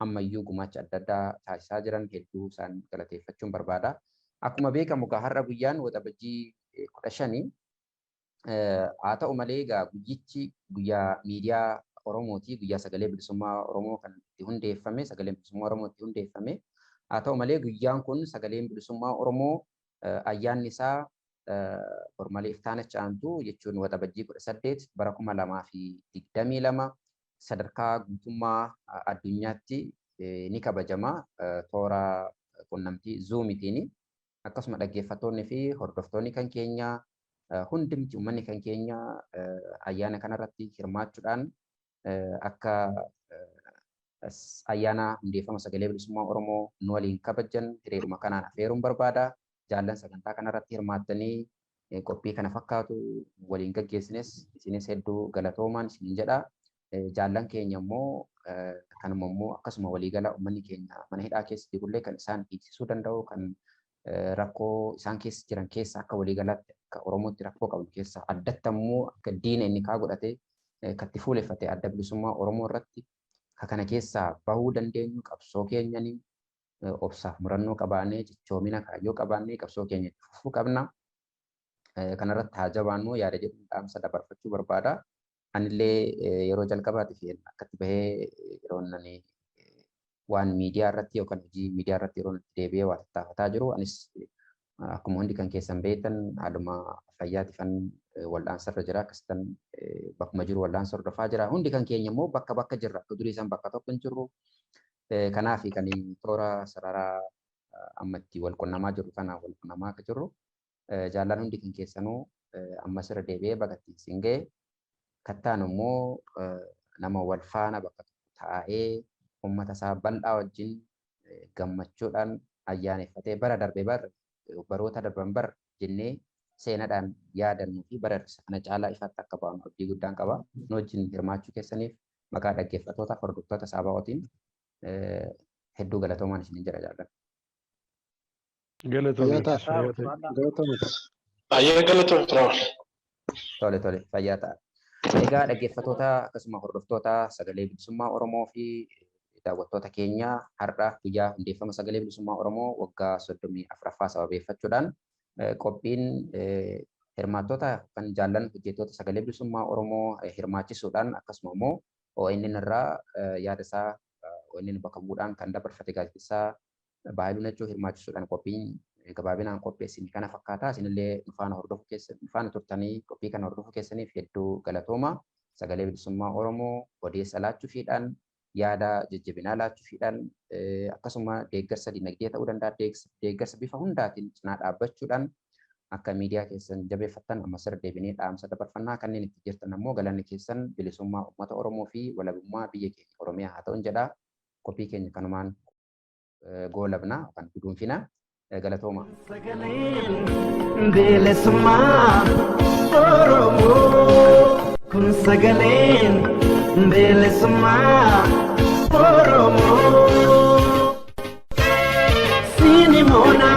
[SPEAKER 2] ammayyuu gumaacha adda addaa taasisaa jiran hedduu isaan galateeffachuun barbaada. Akkuma beekamu egaa har'a guyyaan Waxabajjii 15 haa ta'u malee egaa guyyichi guyyaa miidiyaa Oromooti guyyaa sagalee bilisummaa Oromoo kan itti hundeeffame sagaleen bilisummaa Oromoo itti hundeeffame haa ta'u malee guyyaan kun sagaleen bilisummaa Oromoo ayyaanni isaa formalee iftaana chaantu jechuun Waxabajjii 18 bara 2022 sadarkaa guutummaa addunyaatti ni kabajama toora qunnamtii zuumitiin akkasuma dhaggeeffattoonni fi hordoftoonni kan keenya Hundumti uummanni kan keenya ayyaana kanarratti hirmaachuudhaan akka ayyaana hundeeffama Sagalee Bilisummaa Oromoo nu waliin kabajan hiriiruma kanaan afeeruun barbaada. Jaallan sagantaa kanarratti hirmaattanii qophii kana fakkaatu waliin gaggeessines isinis hedduu galatoomaan isiniin jedha. Jaallan keenya immoo kanuma immoo akkasuma waliigala uummanni keenya mana hidhaa keessa jirullee kan isaan hiiksisuu danda'u, kan rakkoo isaan keessa jiran keessa akka waliigalaatti akka Oromootti rakkoo qabnu keessa addatti ammoo akka diina inni kaa godhate katti fuuleffate Adda Bilisummaa Oromoo irratti ka kana keessaa bahuu dandeenyu qabsoo keenyanii obsaaf murannoo qabaannee, cichoomina kaayyoo qabaannee qabsoo keenya itti fufuu qabna. Kanarratti haa jabaannu yaada jedhu dhaamsa dabarfachuu barbaada. Anillee yeroo jalqabaatiif akkatti bahee yeroo inni waan miidiyaa irratti yookaan hojii miidiyaa irratti yeroo itti deebi'ee waa tattaafataa jiru, anis akkuma hundi kan keessan beektan haaluma fayyaatifan wal'aansa irra jira, akkasitan bakkuma jiru wal'aansa hordofaa jira. Hundi kan keenya immoo bakka bakka jirra, akka durii isaan bakka tokko hin jirru. Kanaaf kan toora sararaa amma itti wal qunnamaa jirru kana wal qunnamaa akka jirru, jaallan hundi kan keessanuu ammas irra deebi'ee bakka ittiin siin ga'e. Kattaan immoo nama wal faana bakka tokko taa'ee uummata isaa bal'aa wajjin gammachuudhaan ayyaaneffatee bara darbe bara baroota darban bara jennee seenaadhaan yaadannuu fi bara kana caalaa ifaatti akka baanu abdii guddaan qaba. Nu wajjin hirmaachuu keessaniif maqaa dhaggeeffattoota hordoftoota Saabaa'ootiin hedduu galatoomaan isiniin jedha jaalladha.
[SPEAKER 4] Galatoomii.
[SPEAKER 3] Galatoomii.
[SPEAKER 7] Baay'ee galatoomii Firaa'ol.
[SPEAKER 2] Tole tole, fayyaa ta'a. Egaa dhaggeeffattoota akkasuma hordoftoota Sagalee Bilisummaa Oromoo fi daawwattoota keenya, har'a guyyaa hundeeffama Sagalee Bilisummaa Oromoo waggaa 34ffaa sababeeffachuudhaan qophiin hirmaattota kan jaallan hojjettoota Sagalee Bilisummaa Oromoo hirmaachisuudhaan, akkasuma immoo ONN irraa yaada isaa ONN bakka bu'uudhaan kan dabarfate gaazexessaa Baayiluu Nachoo hirmaachisuudhaan qophiin gabaabinaan qopheessine kana fakkaata. Isinillee nu faana hordofuu keessa nu faana turtanii qophii kana hordofuu keessaniif hedduu galatooma. Sagalee Bilisummaa Oromoo odeessa laachuufiidhaan, yaada jajjabinaa laachuufiidhaan, akkasuma deeggarsa dinagdee ta'uu danda'a, deeggarsa bifa hundaatiin cinaa dhaabbachuudhaan akka miidiyaa keessan jabeeffattan ammas irra deebinee dhaamsa dabarfannaa. Kanneen itti jirtan ammoo galanni keessan bilisummaa uummata Oromoo fi walabummaa biyya keenya Oromiyaa haa ta'uun jedha. Qophii keenya kanumaan goolabna yookaan guduunfina. Galatooma.
[SPEAKER 1] Sagaleen bilisummaa Oromoo kun, sagaleen bilisummaa Oromoo. Sinimoona.